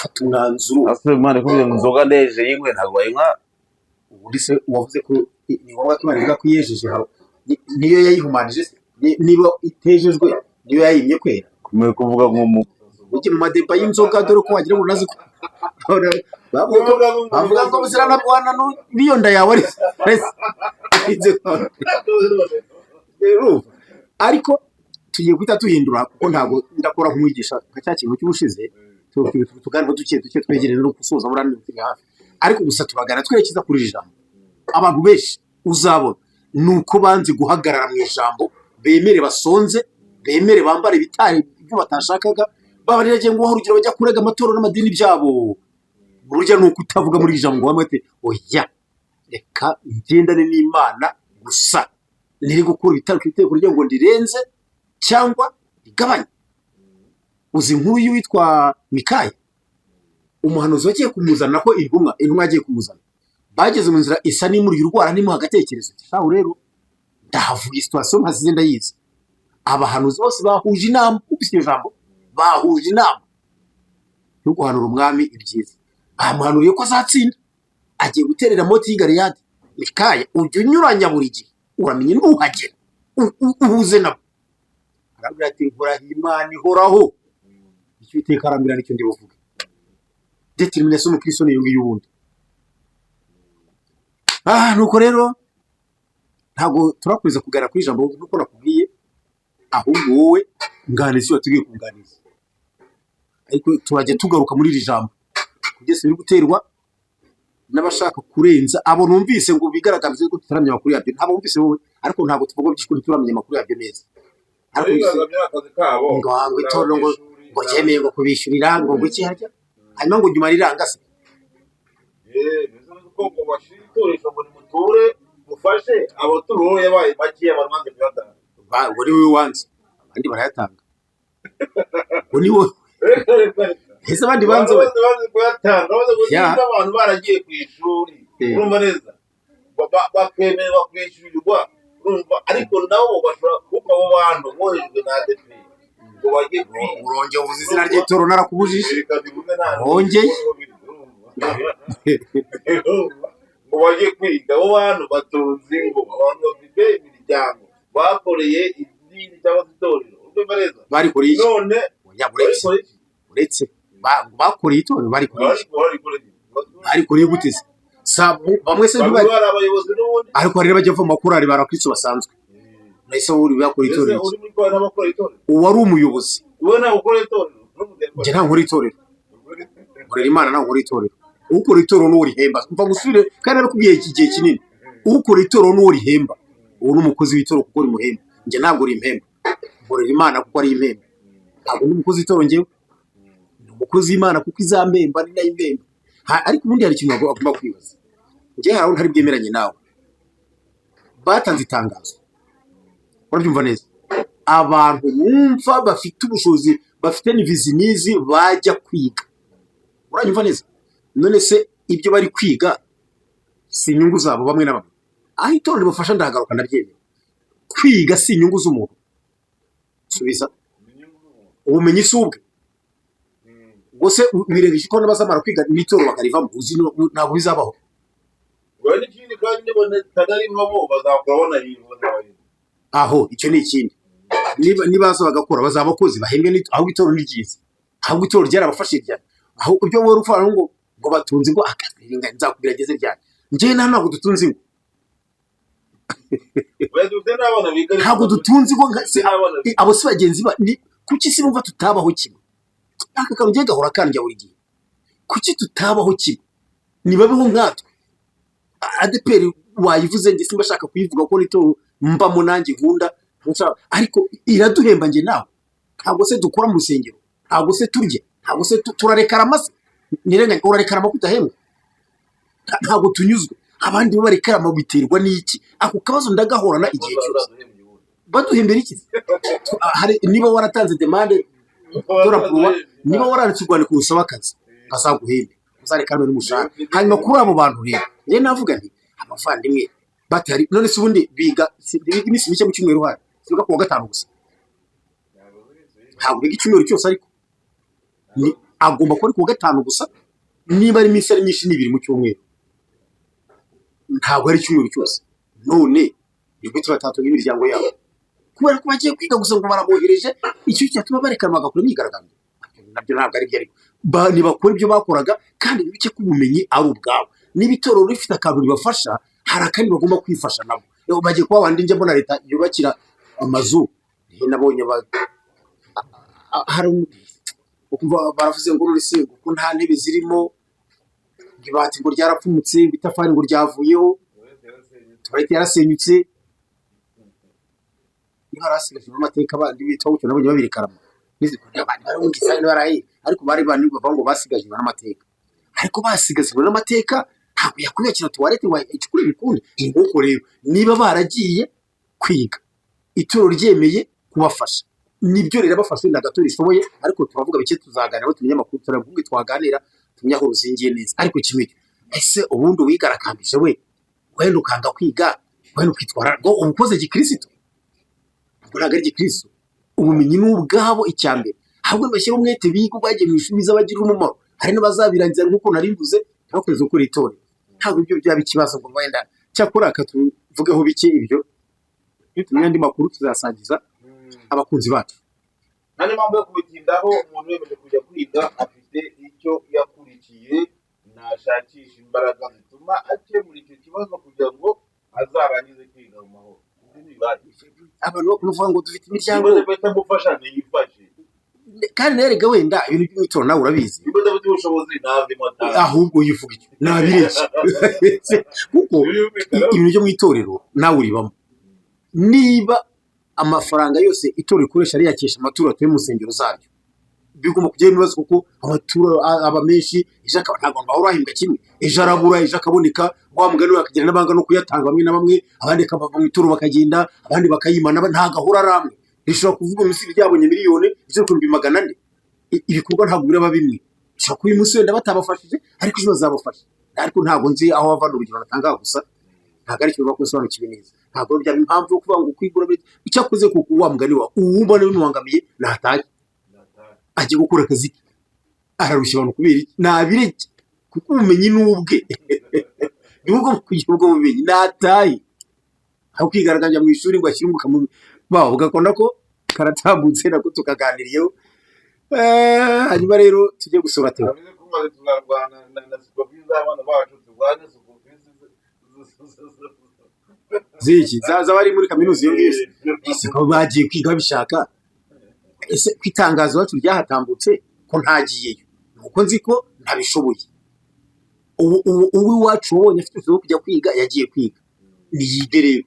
Fata umwanzuro. Ase Imana ikubwiye ngo inzoga ndeje yinywe, ntabwo bayinywa. Ubundi se wavuze ko ni ngombwa ko Imana ivuga ko iyejeje? Niyo yayihumanije se? Niba itejejwe, niyo yayimye kwera? Kumenya kuvuga nk'umu Ujye mu madepa y'inzoga, dore ko wagira ngo unazi ko bavuga ngo buzirana n'iyo nda yawe ari urumva. Ariko tugiye guhita duhindura, kuko ntabwo ndakora nk'umwigisha nka cya kintu cy'ubushize. Tuganira duke duke, twegereye no gusoza, buriya ni turi hafi. Ariko gusa turagana twerekeza kuri iri jambo. Abantu benshi uzabona ni uko banze guhagarara mu ijambo, bemere basonze, bemere bambare ibitari ibyo batashakaga. Babariragiye ngo urugero bajya kurega amatorero n'amadini byabo. Burya ni uko utavuga muri iri jambo ngo bamwe bati: "Oya, reka ngendane n'Imana gusa, ntiri gukura ibitaro ku itegeko ryo ngo ndirenze cyangwa rigabanye." Uzi inkuru y'uwitwa Mikaya, umuhanuzi wagiye kumuzana ko intumwa yagiye kumuzana, bageze mu nzira isa n'imuriye urwara, n'imuha agatekerezo ati: "Shahu rero ndahavuga, situation mpasize ndayizi. Abahanuzi bose bahuje inama." Ufite iryo jambo, bahuje inama yo guhanura umwami ibyiza. Bamuhanuriye ko azatsinda, agiye guterera Moti y'i Galeyadi. Mikaya, ujya unyuranya buri gihe, uramenye nuhagera uhuze nabo. Arabwira ati: "Nkoraho Imana ihoraho, icyo Iteka arambwira nicyo ndi buvuge." Détermination y'umukristo ni iyo ngiyo ubundi. Nuko rero ntabwo turakomeza kuganira kuri ijambo nk'uko nakubwiye, ahubwo wowe nganiza iyo watubwiye kunganiza, ariko turajya tugaruka muri iri jambo kugeza biri guterwa n'abashaka kurenza abo. Numvise ngo bigaragaze ko tutaramenya amakuru yabyo. Ntabwo wumvise wowe, ariko ntabwo tuvuga byinshi kuko ntituramenya amakuru yabyo neza. Ariko Abigaragambya ni akazi kabo. Ngo itorero ngo ryemeye ngo kubishyurira ngo iki harya, hanyuma ngo nyuma riranga se? Bivuze ko ngo bashyira itoresho ngo nimuture mufashe abaturo, yabaye make, abantu banze kuyatanga. Ngo ni wowe wanze, abandi barayatanga. Ngo ni wowe ese abandi banze abantu bose banze kuyatanga, baze Ya. gusiga abantu baragiye ku ishuri. Urumva neza, bakemererwa kwishyurirwa, urumva, ariko nabo bashobora kuko abo bantu boherejwe na ADEPR ngo bajye kwiga. Urongeye uvuze izina ry'itorero, narakubujije. Reka bivuge nta Wongeye? Urumva? Ngo bajye kwiga, abo bantu batunze ingo, abantu bafite imiryango, bakoreye idini cyangwa se itorero, urumva neza. Barikoreye iki? None Oya, uretse barikoreye iki? Uretse bakoreye itorero, barikoreye iki? Barikoreye iki? Barikoreye gute se? Bamwe se bamwe ntibari bari abayobozi n'ubundi. Ariko hari n'abajya bava mu makorali, ba abakristo basanzwe. Nahise wowe uri bakora Ese itorero iki? Uri muri korali n'abakora itorero? Uwari umuyobozi. Wowe ntabwo ukora itorero? Njye ntabwo nkora itorero, nkorera Imana, ntabwo nkora itorero. Ukora itorero n'uwo rihemba. Mva ngusubire kandi narakubwiye iki gihe kinini, ukora itorero n'uwo rihemba, uwo ni umukozi w'itorero kuko rimuhemba. Njye ntabwo rimpemba, nkorera Imana kuko ari impemba. Ntabwo ndi umukozi w'itorero njyewe, ni umukozi w'Imana kuko izampemba, ni nayo impemba. Ariko ubundi hari ikintu agomba kwibaza. Njye hari aho ntari bwemeranye nawe. Batanze itangazo, urabyumva neza, abantu bumva bafite ubushobozi, bafite n'ivizi bajya kwiga, uranyumva neza. None se ibyo bari kwiga si inyungu zabo bamwe na bamwe? Aho itorero ribafasha ndahagaruka, ndabyemera. Kwiga si inyungu z'umuntu? Subiza. Ubumenyi si ubwe? Ubwo se wirengagije ko n'abazamara kwiga n'itorero bakarivamo? Uzi ntabwo bizabaho. Ngo n'ikindi kandi, nibona itanarivamo bazakora banahirwa. Aho icyo ni ikindi. Niba nibaza bagakora, bazaba abakozi bahembwe ahubwo itorero ni ryiza, ahubwo itorero ryarabafashije cyane. Aho ibyo wowe upfa ngo batunze ingo, akaziringa nzakubwira ageze ryari. Njyewe ntabwo dutunze ingo. Oya, dufite n'abana biga. Ntabwo dutunze ingo N'abana biga. Abo si bagenzi ba ni kuki si bumva tutabaho kimwe? Aka kantu ngiye gahora kandya buri gihe: kuki tutabaho kimwe? Nibabeho nkatwe. ADEPR wayivuze, njye simba ashaka kuyivuga ko nito mbamo nanjye nkunda ariko iraduhemba njye nawe. Ntabwo se dukora mu rusengero? Ntabwo se turya? Ntabwo se turarekarama se? Nirenganya, urarekarama ko udahembwa? Ntabwo tunyuzwe. Abandi bo barekarama, biterwa n'iki? Ako kabazo ndagahorana igihe cyose. Baduhembera iki? Niba waratanze demande d'emploi, niba waranditse urwandiko rusaba akazi, bazaguhembe, uzarekarame n'umushahara. Hanyuma kuri abo bantu rero, njye navuga nti abavandimwe batari, none se ubundi biga biga iminsi mike mu cyumweru? Hari biga kuwa gatanu gusa, ntabwo biga icyumweru cyose. Ariko ni Agomba kuba ari kuwa gatanu gusa, niba ari iminsi ari myinshi ni 2 mu cyumweru, ntabwo ari icyumweru cyose. None ni gute batatunga imiryango yabo kubera ko bagiye kwiga gusa ngo barabohereje? Icyo cyatuma barekana bagakora imyigaragambyo nabyo ntabwo ari byo. Ariko ntibakora ibyo bakoraga, kandi bibuke ko ubumenyi ari ubwabo. Niba itorero rifite akantu ribafasha, hari akandi bagomba kwifasha nabo. Rero bagiye kuba bandi njya mbona leta yubakira amazu. Nabonye hari ukumva baravuze ngo none se ngo ko nta ntebe zirimo, ngo ibati ngo ryarapfumutse, ngo itafari ngo ryavuyeho, toilette yarasenyutse. Niba harasigaje mu mateka bandi bitwa gutyo, nabonye babirekarama abandi barumvise baraye, ariko bari bandi bavuga ngo basigajwe n'amateka. Ariko basigajwe n'amateka ntabwo yakwiyakira toilette ngo ayicukure ibikunde. Nguko rero, niba baragiye kwiga, ituro ryemeye kubafasha, nibyo rero bafashe wenda gato rishoboye. Ariko turavuga bike, tuzaganira tumenye amakuru, turavuga twaganira tumenye aho ruzingiye neza. Ariko kimwe cyo, ese ubundi uwigarakambije we, wenda ukanga kwiga, wenda ukitwara ngo uba ukoze gikristo? Ubwo ntabwo ari gikristo. Ubumenyi ni ubwabo icya mbere. Ahubwo bashyira umwete biga, bagiye mu ishuri bizabagirira umumaro. Hari n'abazabirangiza nk'uko nari mvuze, ntibakomeze gukora itorero. Ntabwo ibyo byaba ikibazo ngo wenda cyakora tuvugeho bike. Ibyo nitumenya andi makuru tuzasangiza abakunzi bacu. Nta n'impamvu yo kubitindaho. Umuntu wemeje kujya kwiga afite icyo yakurikiye, nashakisha imbaraga zituma akemura icyo kibazo kugira ngo azarangize kwiga mu mahoro. Ibyo ntibibaye. Abantu bakunda ngo dufite imiryango. Niba adafite amufasha, ntiyifashe. Kandi nawe erega wenda ibintu by'imitorero nawe urabizi. Niba adafite ubushobozi, ntavemo atahe. Ahubwo yivuga icyo nabireke, kuko ibintu byo mu itorero nawe uribamo. Niba amafaranga yose itorero rikoresha riyakesha amaturo atuye mu nsengero zaryo, bigomba kujyaho ibibazo, kuko amaturo aba menshi. Ejo akaba ntabwo bahora bahembwa kimwe, ejo arabura, ejo akaboneka. Wa mugani we akagira n'abanga no kuyatanga bamwe na bamwe, abandi bakava mu ituro bakagenda, abandi bakayimana. Ntabwo ahora ari amwe. Rishobora kuvuga umunsi ryabonye miliyoni, ejo 400,000. Ibikorwa ntabwo biraba bimwe. Bishobora kuba uyu munsi wenda batabafashije, ariko ejo bazabafasha. Ariko ntabwo nzi aho bava. Urugero natanga gusa, ntabwo ari ikintu basobanukiwe neza. Ntabwo byaba impamvu yo kuvuga ngo kwigura icyakoze, kuko wa mugani wa uwubona bimubangamiye natahe ajye gukora akazi ke. Ararushya abantu kubera iki? Nabireke, kuko ubumenyi ni ubwe, ni ubwo kugira ubwo bumenyi. Natahe aho kwigaragambya mu ishuri ngo ashyire umwuka mubi bawo. Ugakunda ko karatambutse nako tukaganiriyeho. Hanyuma rero tujye gusura Theo. Turabizi ko maze tuzarwana na sikopi z'abana bacu, turwane sikopi. Ziki zaba ari muri kaminuza iyo ngiyo se? Ese ko bagiye kwiga babishaka? Ese ko itangazo iwacu ryahatambutse, ko ntagiyeyo? Nuko nzi ko ntabishoboye. Ubu uw'iwacu wabonye afite ubushobozi bwo kujya kwiga yagiye kwiga, niyige rero,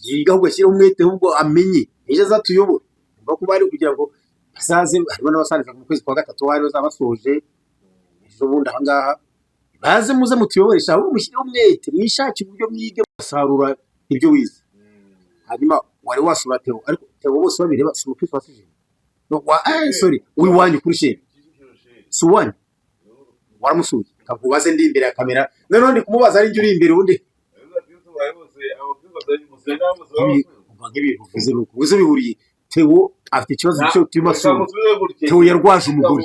yiga ahubwo ashyireho umwete, ahubwo amenye ejo azatuyobora. Umva ko bari kugira ngo bazaze, harimo n'abasangiza mu kwezi kwa gatatu, bari bazaba basoje ejo bundi aha ngaha. Baze muze mutuyoboresha, ahubwo mushyireho umwete, mwishakire uburyo mwige, musarura ibyo wize. Hanyuma wari wasura Theo, ariko Theo bose babireba si umukristo wasije. No, sorry, uw'iwanyu kuri sheri si uwanyu? Waramusuye? Kakubaze ndi imbere ya kamera, noneho ndi kumubaza ari njye uri imbere ubundi. Umva nk'ibintu uvuze nuko uvuze bihuriye. Theo afite ikibazo cyo turimo asura. Theo yarwaje umugore.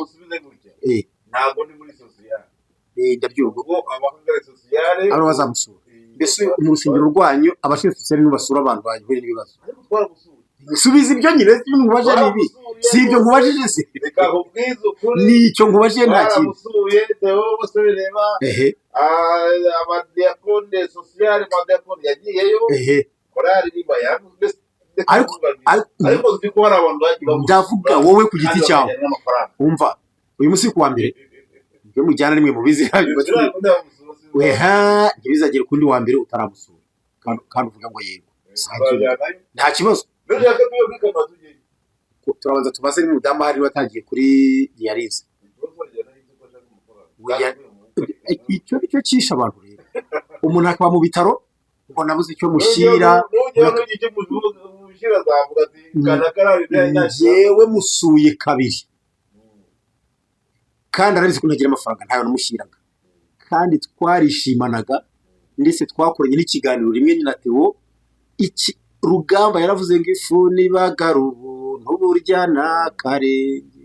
Ntabwo ndi muri sociale. Ndabyumva. Ubwo abahagarariye sociale abo bazamusura mbese mu rusengero rwanyu, abashinzwe sociale nibo basura abantu bahuye n'ibibazo? Ariko twaramusuye. Subiza ibyo nyine. Ibyo nkubaje ni ibi, si ibyo nkubajije se? Reka nkubwize ukuri. Ni icyo nkubajije, nta kintu. Twaramusuye Theo bose bireba. Abadiyakone sociale, amadiyakone yagiyeyo. Korali niba yavuze. Ariko nzi ko hari abantu bagiye bamusura. Ndavuga wowe ku giti kandi cyawe. bakajyana n'amafaranga. Umva, uyu munsi ku wa mbere ibyo mujyana nimwe mubizi. Weha, ntibizagere kundi wa mbere utaramusura, kandi uvuga ngo yego. Tuzajyanayo. Nta kibazo. Nushaka tujye kuri kamera tujyeyo. Turabanza tubaze niba umudamu ahari watangiye kuri dialyse. Icyo nicyo cyishe abantu rero, umuntu akaba mu bitaro ngo nabuze icyo mushyira. Nugera nugira icyo mushyira azavuga ati kanakarari. Njyewe musuye kabiri, kandi arabizi ko ntagira amafaranga, ntayo namushyiraga, kandi twarishimanaga, ndetse twakoranye n'ikiganiro rimwe na Theo. Iki Rugamba yaravuze ngo ifuni ibagara ubuntu burya n'akarenge.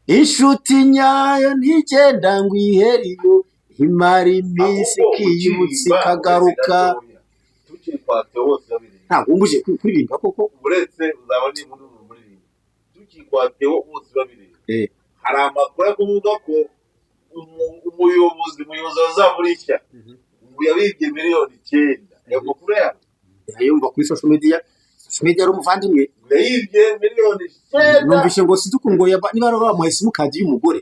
Inshuti nyayo ntigenda ngo ihere iyo, imara iminsi Ahubwo ikiyibutsa ukiririmba uretse ikagaruka. Gatoya, tukiri kwa Theo bose babiri. Ntabwo wumbuje kuririmba koko. Uretse uzaba ni muri uru muririmbo, tukiri kwa Theo bose babiri, hari amakuru ari kuvuga ko umuyobozi wa Zaburi Nshya ubu yabibye 9 miliyoni. Ayo makuru yabo Yumva kuri social media, social media ari umuvandimwe. Yayibye 9 miliyoni. Numvise ngo sinzi ukuntu ngo niba bari bamuhaye simukadi y'umugore,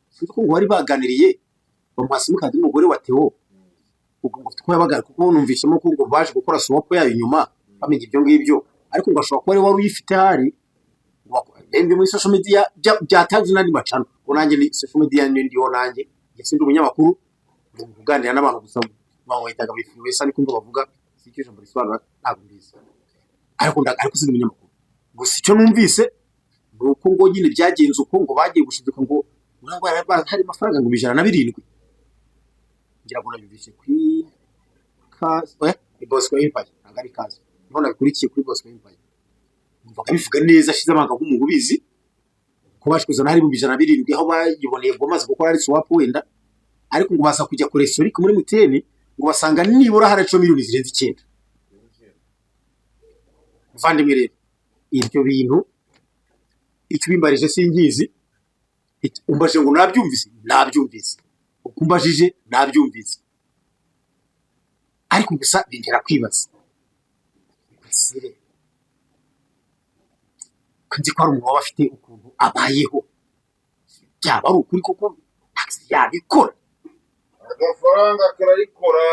sinzi ukuntu ngo bari baganiriye bamuha simukadi y'umugore wa Theo. Ubwo ngo ko yabaga, kuko numvishemo ko ngo baje gukora swap yayo nyuma bamenya ibyo ngibyo, ariko ngo ashobora kuba ari wari uyifite hari ngo muri social media byatanze n'andi macano, kuko nanjye ni social media ni ndiho, nanjye njye sindi umunyamakuru, ndi kuganira n'abantu gusa, bamwitaga wese ariko ngo bavuga si icyo ijambo risobanura ntabwo mbizi, ariko ariko sindi umunyamakuru. Gusa icyo numvise ni uko ngo nyine byagenze uko ngo bagiye gushiduka ngo ngo hari amafaranga ngo 107, ngira ngo nabyumvise kuri kazi, oya, ni Bosco Empire, ntabwo ari kazi, niho nabikurikiye kuri Bosco Empire. Numvaga bivuga neza ashize amanga nk'umuntu ubizi ko baje kuzana hari 107 aho bayiboneye ngo bamaze gukora ari swap wenda, ariko ngo baza kujya kure historique muri MTN ngo basanga nibura haraciwe miliyoni zirenze 9. Muvandimwe rero, ibyo bintu icyo ubimbarije singizi. Umbajije ngo nabyumvise, nabyumvise, uko umbajije nabyumvise, ariko gusa bintera kwibaza. Ese ko nzi ko hari umuntu waba afite ukuntu abayeho, byaba ari ukuri koko yabikora? Agafaranga kararikora.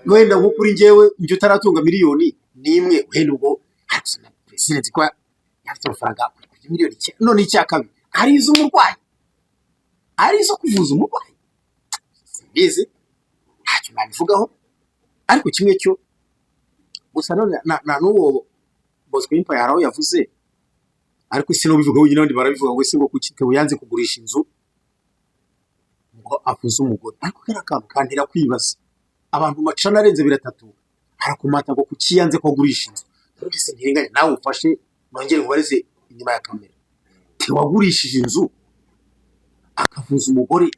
Wenda nko kuri njyewe, njye utaratunga miliyoni 1, wenda ubwo ariko sinzi ko yafite amafaranga kuri 9 miliyoni. None icya kabiri ari iz'umurwayi, ari izo kuvuza umurwayi, simbizi, ntacyo nabivugaho. Ariko kimwe cyo gusa none na n'uwo Bosco Empire hari aho yavuze, ariko si n'ubivuga wenyine, abandi barabivuga ngo ese ngo kuki Theo yanze kugurisha inzu ngo avuze umugore? Ariko kariya kantu kantera kwibaza. Abantu macana arenze abiri atatu arakomata ngo kuki yanze ko agurisha inzu. None se ntirenganya nawe ufashe nongere nkubarize inyuma ya kamera, Theo wagurishije inzu akavuza umugore,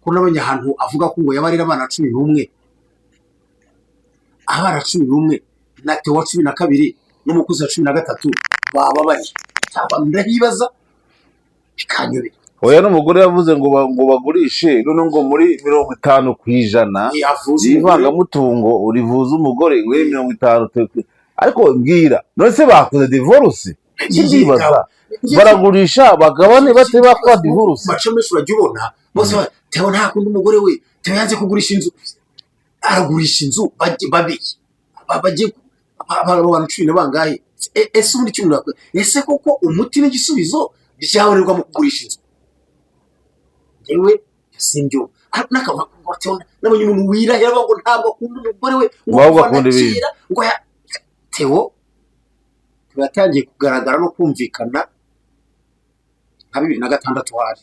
ko nabonye ahantu avuga ko ngo yaba arera abana 11, abana 11 na Theo wa 12 n'umukozi wa 13 baba bari cyangwa? Ndahibaza bikanyobera. Oya, n'umugore yavuze ngo ngo bagurishe, none ngo muri 50% Yavuze umugore. y'ivangamutungo urivuza umugore we 50. Ariko mbwira, none se bakoze divorce? Ndibaza, baragurisha bagabane bate bakora divorce? Maco menshi urajya ubona bose Theo ntakunda umugore we, Theo yanze kugurisha inzu, aragurisha inzu babiri bajye abantu cumi na bangahe? Ese ubundi cumi na ese koko umuti n'igisubizo byabonerwa mu kugurisha inzu? Njyewe simbyumva. N'akavuga ngo Theo, nabonye umuntu wirahira avuga ngo ntabwo akunda umugore we, ngo Ngo ahubwo kuva na akunda ibintu. kera ngo Theo Theo yatangiye kugaragara no kumvikana nka 2006 hari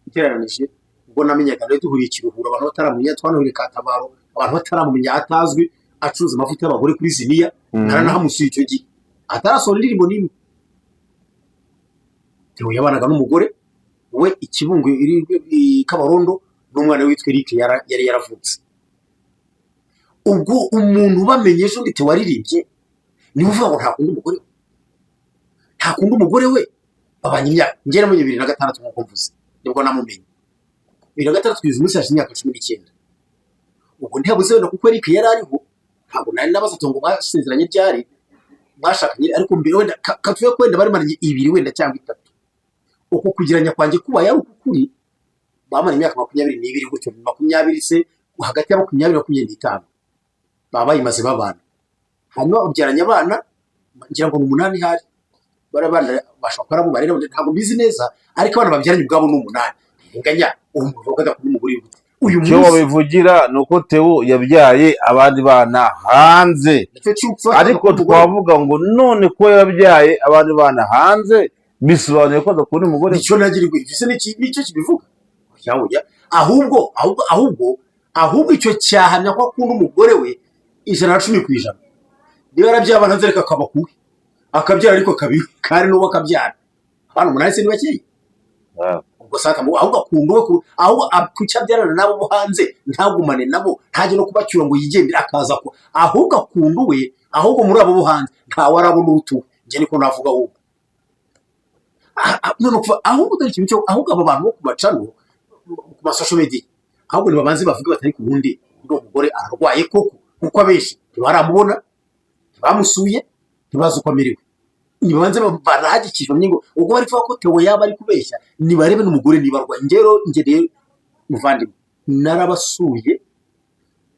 ugereranije, ubwo namenyaga nawe duhuriye Kiruhura, abantu bataramumenya, twanahuriye Katabaro abantu bataramumenya, atazwi, acuruza amavuta y'abagore kuri Ziniya. Naranahamusuye icyo gihe atarasohora indirimbo n'imwe. Theo yabanaga n'umugore we i Kibungo iri i Kabarondo n'umwana we witwa Eric yari yaravutse. Ubwo umuntu ubamenye ejo ndi Theo waririmbye, niwe uvuga ngo ntakunda umugore we, ntakunda umugore we babanye imyaka, njye namenye 2006 nk'uko mvuze, nibwo namumenye 2006 kugeza umunsi hashize imyaka 19. Ubwo ntiyabuze wenda kuko Eric yari ariho, ntabwo nari nabaza ngo basezeranye ryari, mwashakanye, ariko mbere wenda katuve ko wenda bari 2 wenda cyangwa 3, uko kugiranya kwanjye kuba yari ukuri, bamara imyaka 22 gutyo, 20 se, hagati ya 20 na 25 baba bayimaze babana, hanyuma babyaranye abana ngira ngo ni 8 hari bari abana bashobora kuba ari abo barera, ntabwo mbizi neza, ariko abana babyaranye ubwabo ni 8. Ntirenganya uwo muntu uvuga adakunda umugore we gute uyu Icyo munsi? babivugira ni uko Theo yabyaye abandi bana hanze. Nicyo cy'upfa. Ariko twavuga ngo none ko yabyaye abandi bana hanze bisobanuye ko adakunda umugore we? Nicyo nagira ngo icyo nicyo kibivuga. Oya, oya, ahubwo icyo cyahamya ko akunda umugore we 110%. Niba yarabyaye abana hanze, reka akaba kuwe akabyara, ariko akabiwe kandi n'uwo akabyara. Abana 8 se ni bakeya? Ah. Ubwo saka ahubwo akunda uwe ahubwo kuki abyarana nabo bo hanze, ntagumane nabo, ntajye no kubacyura ngo yigendere, akaza ko ahubwo akunda uwe? Ahubwo muri abo bo hanze ntawe arabona urutuwe, njye niko navuga. Ahubwo none kuva ahubwo dore ikintu cyo, ahubwo abo bantu bo ku macano, ku ma social media, ahubwo nibabanze bavuge batari ku wundi undi mugore ararwaye koko, kuko abenshi ntibaramubona, ntibamusuye, ntibazi uko amerewe. Nibabanze barahagikije bamenye ngo ubwo bari kuvuga ko Theo yaba ari kubeshya, nibarebe n'umugore niba arwaye. Njye rero, njye rero muvandimwe, narabasuye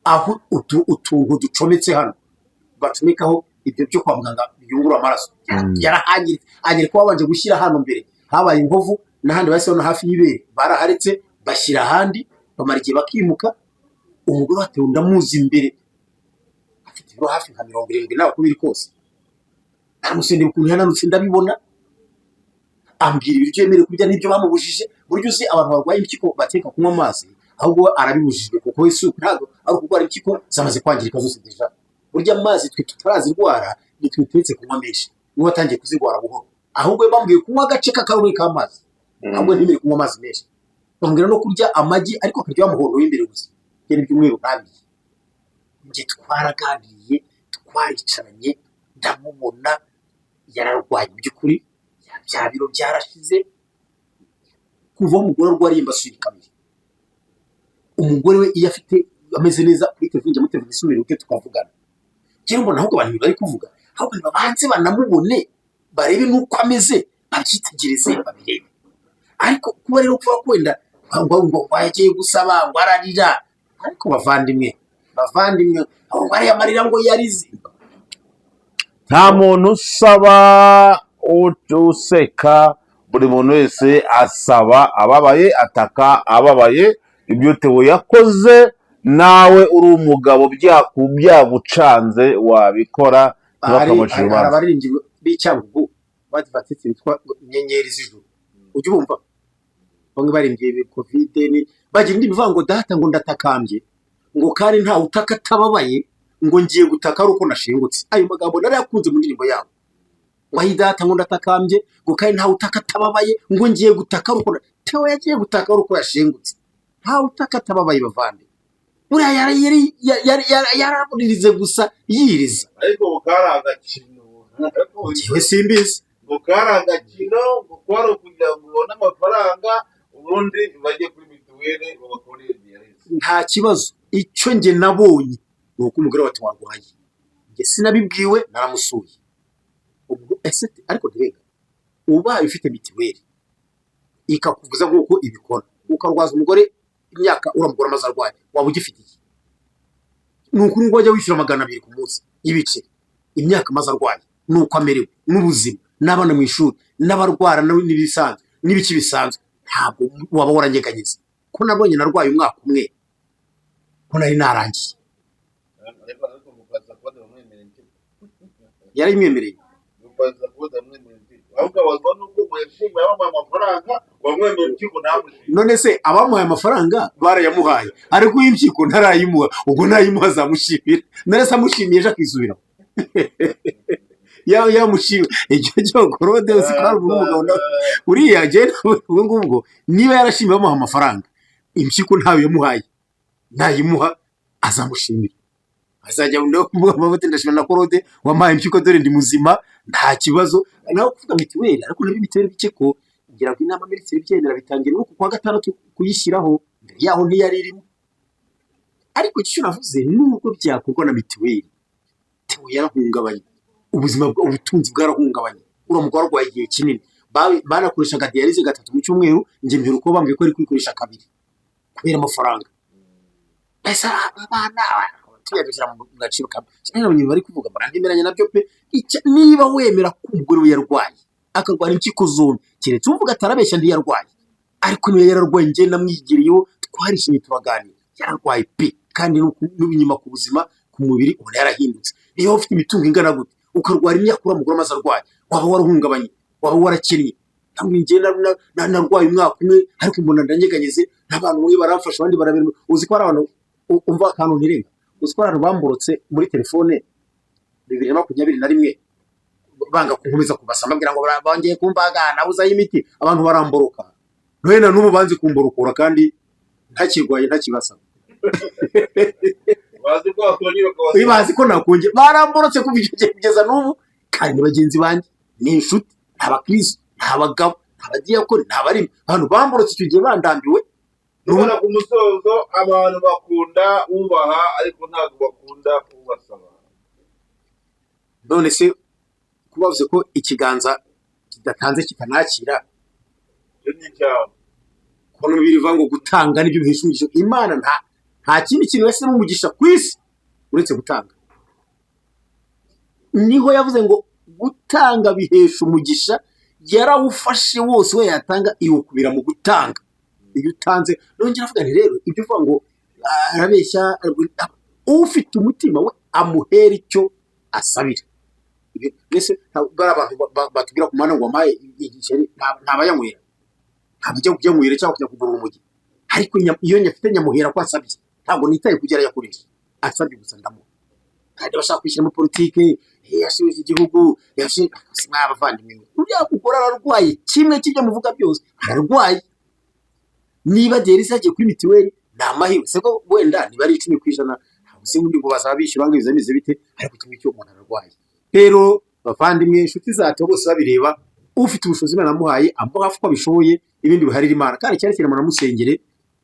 aho utuntu ducometse hano bacomekaho ibyo byo kwa muganga biyungurura amaraso. Yarahangiritse, anyereka ko babanje gushyira hano mbere habaye inkovu, n'ahandi bahise babona hafi y'ibere baraharetse, bashyira ahandi, bamara igihe bakimuka. Umugore wa Theo ndamuzi imbere, afite ibiro hafi nka 70 nawe uko biri kose. Naramusendera ukuntu yananutse, ndabibona. Ambwira ibiryo yemerewe kurya n'ibyo bamubujije. Buryo uzi abantu barwaye impyiko bateka kunywa amazi, ahubwo we arabibujijwe, kuko we si ntabwo ari ukurwara impyiko, zamaze kwangirika zose déjà. Burya amazi twe tutarazirwara nitwe turetse kunywa menshi, niwe watangiye kuzirwara buhoro. Ahubwo we bambwiye kunywa agace k'akarahuri k'amazi, ahubwo ntimerewe kunywa amazi menshi. Bambwira no kurya amagi, ariko akarya wa muhondo w'imbere gusa, ibyo ibyumweru ntabirye. Njye twaraganiriye, twaricaranye, ndamubona yararwaye mu by'ukuri, bya biro byarashize. Kuva aho umugore arwariye mbasuye kabiri. Umugore we iyo afite ameze neza kuri telefone, njya muri telefone isubira uke tukavugana. Njyewe mbona ahubwo abantu bari kuvuga, ahubwo nibabanze banamubone, barebe n'uko ameze, babyitegereze, babirebe. Ariko kuba rero kuvuga ko wenda ngo yagiye gusaba ngo ararira, ariko bavandimwe, bavandimwe, ngo ariya marira ngo yarize. Nta muntu usaba useka, buri muntu wese asaba ababaye, ataka ababaye. Ibyo Theo yakoze, nawe uri umugabo byagucanze wabikora, hari ntibakamucire hari urubanza. Abaririmbyi b'Icyangugu badivatitse bitwa Inyenyeri z'Ijuru, ujya ubumva bamwe baririmbye COVID, ni bagira indi bivuga ngo data, ngo ndatakambye, ngo kandi ntawe utaka atababaye, ngo ngiye gutaka ari uko nashingutse. Ayo magambo narayakunze mu ndirimbo yabo, ngo ayi data, ngo ndatakambye, ngo kandi ntawe utaka atababaye, ngo ngiye gutaka ari uko Theo yagiye gutaka ari uko yashingutse. Ntawe utaka atababaye, bavande. Buriya yaraburirize gusa yiriza. Ariko ngo kari agakino. Njyewe simbizi. Ngo kari agakino, ngo kwari ukugira ngo ubone amafaranga, ubundi bajye kuri mituweli babakorere dialyse. Nta kibazo. Icyo njye nabonye ni uko umugore wa Theo arwaye. Njye sinabibwiwe, naramusuye. Ubwo ese ariko ntirega ubaye ufite mituweli ikakuvuza nk'uko ibikora, ukarwaza umugore imyaka uriya mugore amaze arwaye, waba ugifite iki? Ni ukuri ngo wajya wishyura 200 ku munsi y'ibiceri, imyaka amaze arwaye n'uko amerewe n'ubuzima n'abana mu ishuri n'abarwara n'ibisanzwe n'ibiki bisanzwe, ntabwo waba waranyeganyeze ko nabonye narwaye umwaka umwe, ko nari narangiye. Ariko mukaza kubona bamwemerera impyiko. Yarayimwemereye. Mukaza kubona bamwemerera impyiko, ahubwo abazwa n'uko ngo yashimye abamuhaye amafaranga, wamwemerera impyiko ntamushime. None se abamuhaye amafaranga barayamuhaye, ariko uw'impyiko ntarayimuha? Ubwo nayimuha azamushimira. None se amushimiye ejo akisubiraho, yamushimiye icyo cyo korode? Uzi ko hari umugabo nawe uriya njye ubwo ngubwo niba yarashimiye bamuha amafaranga, impyiko ntayo yamuhaye, nayimuha azamushimira, azajya kuvuga amavuta, ndashimira na Korode wampaye impyiko, dore ndi muzima, nta kibazo. Nawe kuvuga mituweli, ariko nabyo mituweli bike ko ngira ngo inama minisitiri ibyemera bitangira no ku kwa gatandatu kuyishyiraho, mbere yaho ntiyari irimo. Ariko icyo navuze, nubwo byakorwa na mituweli, Theo yarahungabanye, ubuzima ubutunzi bwarahungabanye. Uriya mugore arwaye igihe kinini, banakoreshaga dialyse gatatu mu cyumweru. Njye mperuka bambwiye ko ari kuyikoresha kabiri kubera amafaranga. Mbese abana tuyabishyira mu gaciro kamwe cyane, ibintu bari kuvuga barandemeranya nabyo pe. Niba wemera ko umugore we yarwaye, akarwara impyiko zombi, keretse uvuga atarabeshya ntiyarwaye. Ariko niba yararwaye, njye namwigiriyeho, twarishimye, turaganira, yararwaye pe, kandi n'inyuma ku buzima, ku mubiri ubona yarahindutse. Niba ufite imitungo ingana gute, ukarwara imyaka uriya mugore amaze arwaye, waba warahungabanye, waba warakennye. Ntabwo njye narwaye umwaka umwe, ariko mbona ndanyeganyeze, n'abantu bamwe baramfasha, abandi barabirimo. Uzi ko hari abantu umva akantu ntirenga, uzi ko hari abantu bamborotse muri telefone 2021? banga kunkomeza kubasa, mbabwira ngo bongeye kumbaga, nabuzayo imiti, abantu baramboroka. None na n'ubu banze kumborokora kandi ntakirwaye, ntakibasaba. Bazi ko wakongera ukabasaba. Bazi ko nakongera, baramborotse kuva icyo gihe kugeza n'ubu, kandi ni bagenzi banjye, ni inshuti, ni abakristo, ni abagabo, ni abadiyakoni, ni abarimi. Abantu bamborotse icyo gihe bandambiwe. Tubona ku musozo, abantu bakunda ubaha ariko ntabwo bakunda ubasaba. None se kuba bavuze ko ikiganza kidatanze kitanakira? Icyo ni icyawe. Kubona Bibiliya ivuga ngo gutanga nibyo bihesha umugisha. Imana nta kindi kintu yashyizemo umugisha ku isi uretse gutanga. Niho yavuze ngo gutanga bihesha umugisha. Yarawufashe wose, we yatanga iwukubira mu gutanga. Iyo utanze, nongera avuga nti rero ibyo uvuga ngo arabeshya, ufite umutima we amuhera icyo asabira. Mbese ntabwo ari abantu batubwira ku muhanda ngo wampaye igiceri, ntabayanywera, ntabwo ajya kuyanywera cyangwa kujya kugura urumogi, ariko iyo nyafite nyamuhera ko asabye. Ntabwo nitaye kugera yakoresha, asabye gusa ndamuha. Kandi bashaka kwishyira muri politike, yasubije igihugu, mwabavandimwe, uriya mugore ararwaye, kimwe cy'ibyo muvuga byose ararwaye. Niba dialyse yagiye kuri mituweli ni amahirwe se ko wenda niba ari 10%, ntabwo se ubundi ngo bazaba bishyura ngo bizameze bite? Ariko kimwe cyo umuntu ararwaye. Rero bavandimwe, inshuti zacu bose babireba, ufite ubushobozi Imana yamuhaye amuha hafi uko abishoboye, ibindi biharira Imana. Kandi cyane cyane munamusengere,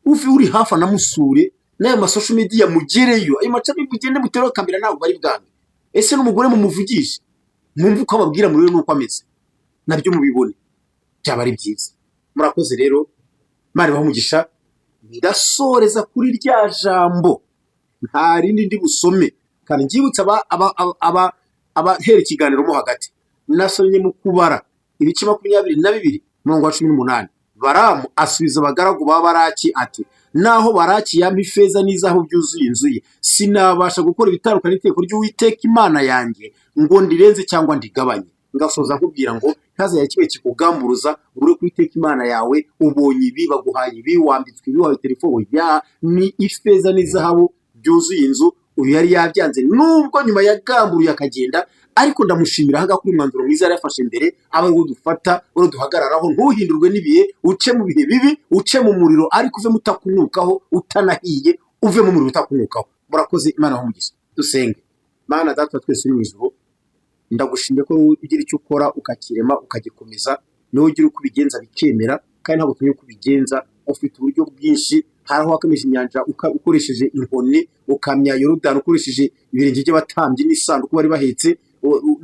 uri hafi anamusure, n'ayo ma social media mugereyo, ayo macami mugende mutere kamera, ntabwo bari bwange. Ese n'umugore mumuvugishe, mwumve uko ababwira, murebe n'uko ameze, nabyo mubibone, byaba ari byiza. Murakoze rero, Imana ibahe umugisha. Ndasoreza kuri rya jambo, nta rindi ndi busome, kandi nbyibutse abahera ikiganiro mo hagati. Nasomye mu Kubara ibice 22, umurongo wa 18. Baramu asubiza abagaragu ba Baraki ati: "Naho Baraki yampa ifeza n'izahabu byuzuye inzu ye, sinabasha gukora ibitandukanye n'itegeko ry'Uwiteka Imana yanjye ngo ndirenze cyangwa ndigabanye." Ngasoza nkubwira ngo ntazajya kimwe kikugamburuza ngo ure ku Uwiteka Imana yawe. Ubonye ibi, baguhaye ibi, wambitswe ibi, wahawe telefone ya ni ifeza n'izahabu byuzuye inzu. Uyu yari yabyanze, nubwo nyuma yagamburuye akagenda, ariko ndamushimira ahangaha kuri umwanzuro mwiza yari yafashe mbere, aba ariwo dufata, uriwo duhagararaho. Ntuhindurwe n'ibihe, uce mu bihe bibi, uce mu muriro, ariko uvemo utakunukaho, utanahiye, uve mu muriro utakunukaho. Murakoze, Imana ibahe umugisha. Dusenge. Mana Data wa twese uri mu ijuru, ndagushimiye ko ugira icyo ukora ukakirema, ukagikomeza. Niwe ugira uko ubigenza bikemera, kandi ntabwo tumenya uko ubigenza. Ufite uburyo bwinshi. Hari aho wakomeje inyanja ukoresheje inkoni, ukamya Yorodani ukoresheje ibirenge by'abatambyi n'isanduku bari bahetse.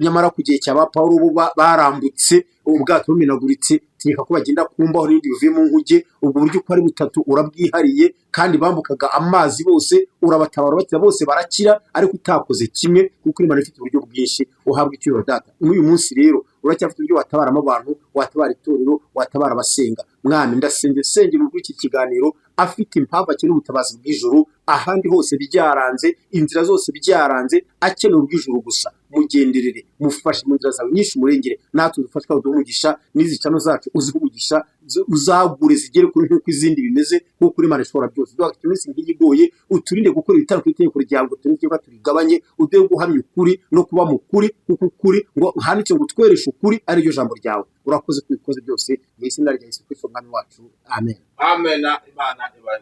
Nyamara ku gihe cya ba Pawulo bo barambutse ubwato bumenaguritse, tegeka ko bagenda ku mbaho n'ibindi bivuye mu nkuge. Ubwo buryo uko ari butatu urabwihariye, kandi bambukaga amazi bose, urabatabara bakira, bose barakira, ariko utakoze kimwe, kuko Imana ifite uburyo bwinshi. Uhabwa icyubahiro, Data. N'uyu munsi rero uracyafite uburyo watabaramo abantu, watabara itorero, watabara abasenga. Mwami, ndasenga, sengera muri iki kiganiro afite impamvu akeneye ubutabazi bw'ijuru, ahandi hose byaranze, inzira zose byaranze, akeneye ubw'ijuru gusa. Mugenderere, mufashe mu nzira zawe nyinshi, umurengere. Natwe dufashe kandi uduhe umugisha, n'izi channel zacu uzihe umugisha, uzagure zigere kuri nk'uko izindi bimeze, nk'uko uri Imana ishobora byose. Duha iminsi nk'iyi igoye, uturinde gukora ibitaro ku itegeko ryawe ngo turinde cyangwa turigabanye. Uduhe guhamya ukuri no kuba mu kuri, kuko ukuri ngo handitse ngo utwereshe ukuri ariryo jambo ryawe. Urakoze kubikoze byose mu izina rya Yesu Kristo Umwami wacu, amen. Amen. Imana ibahe.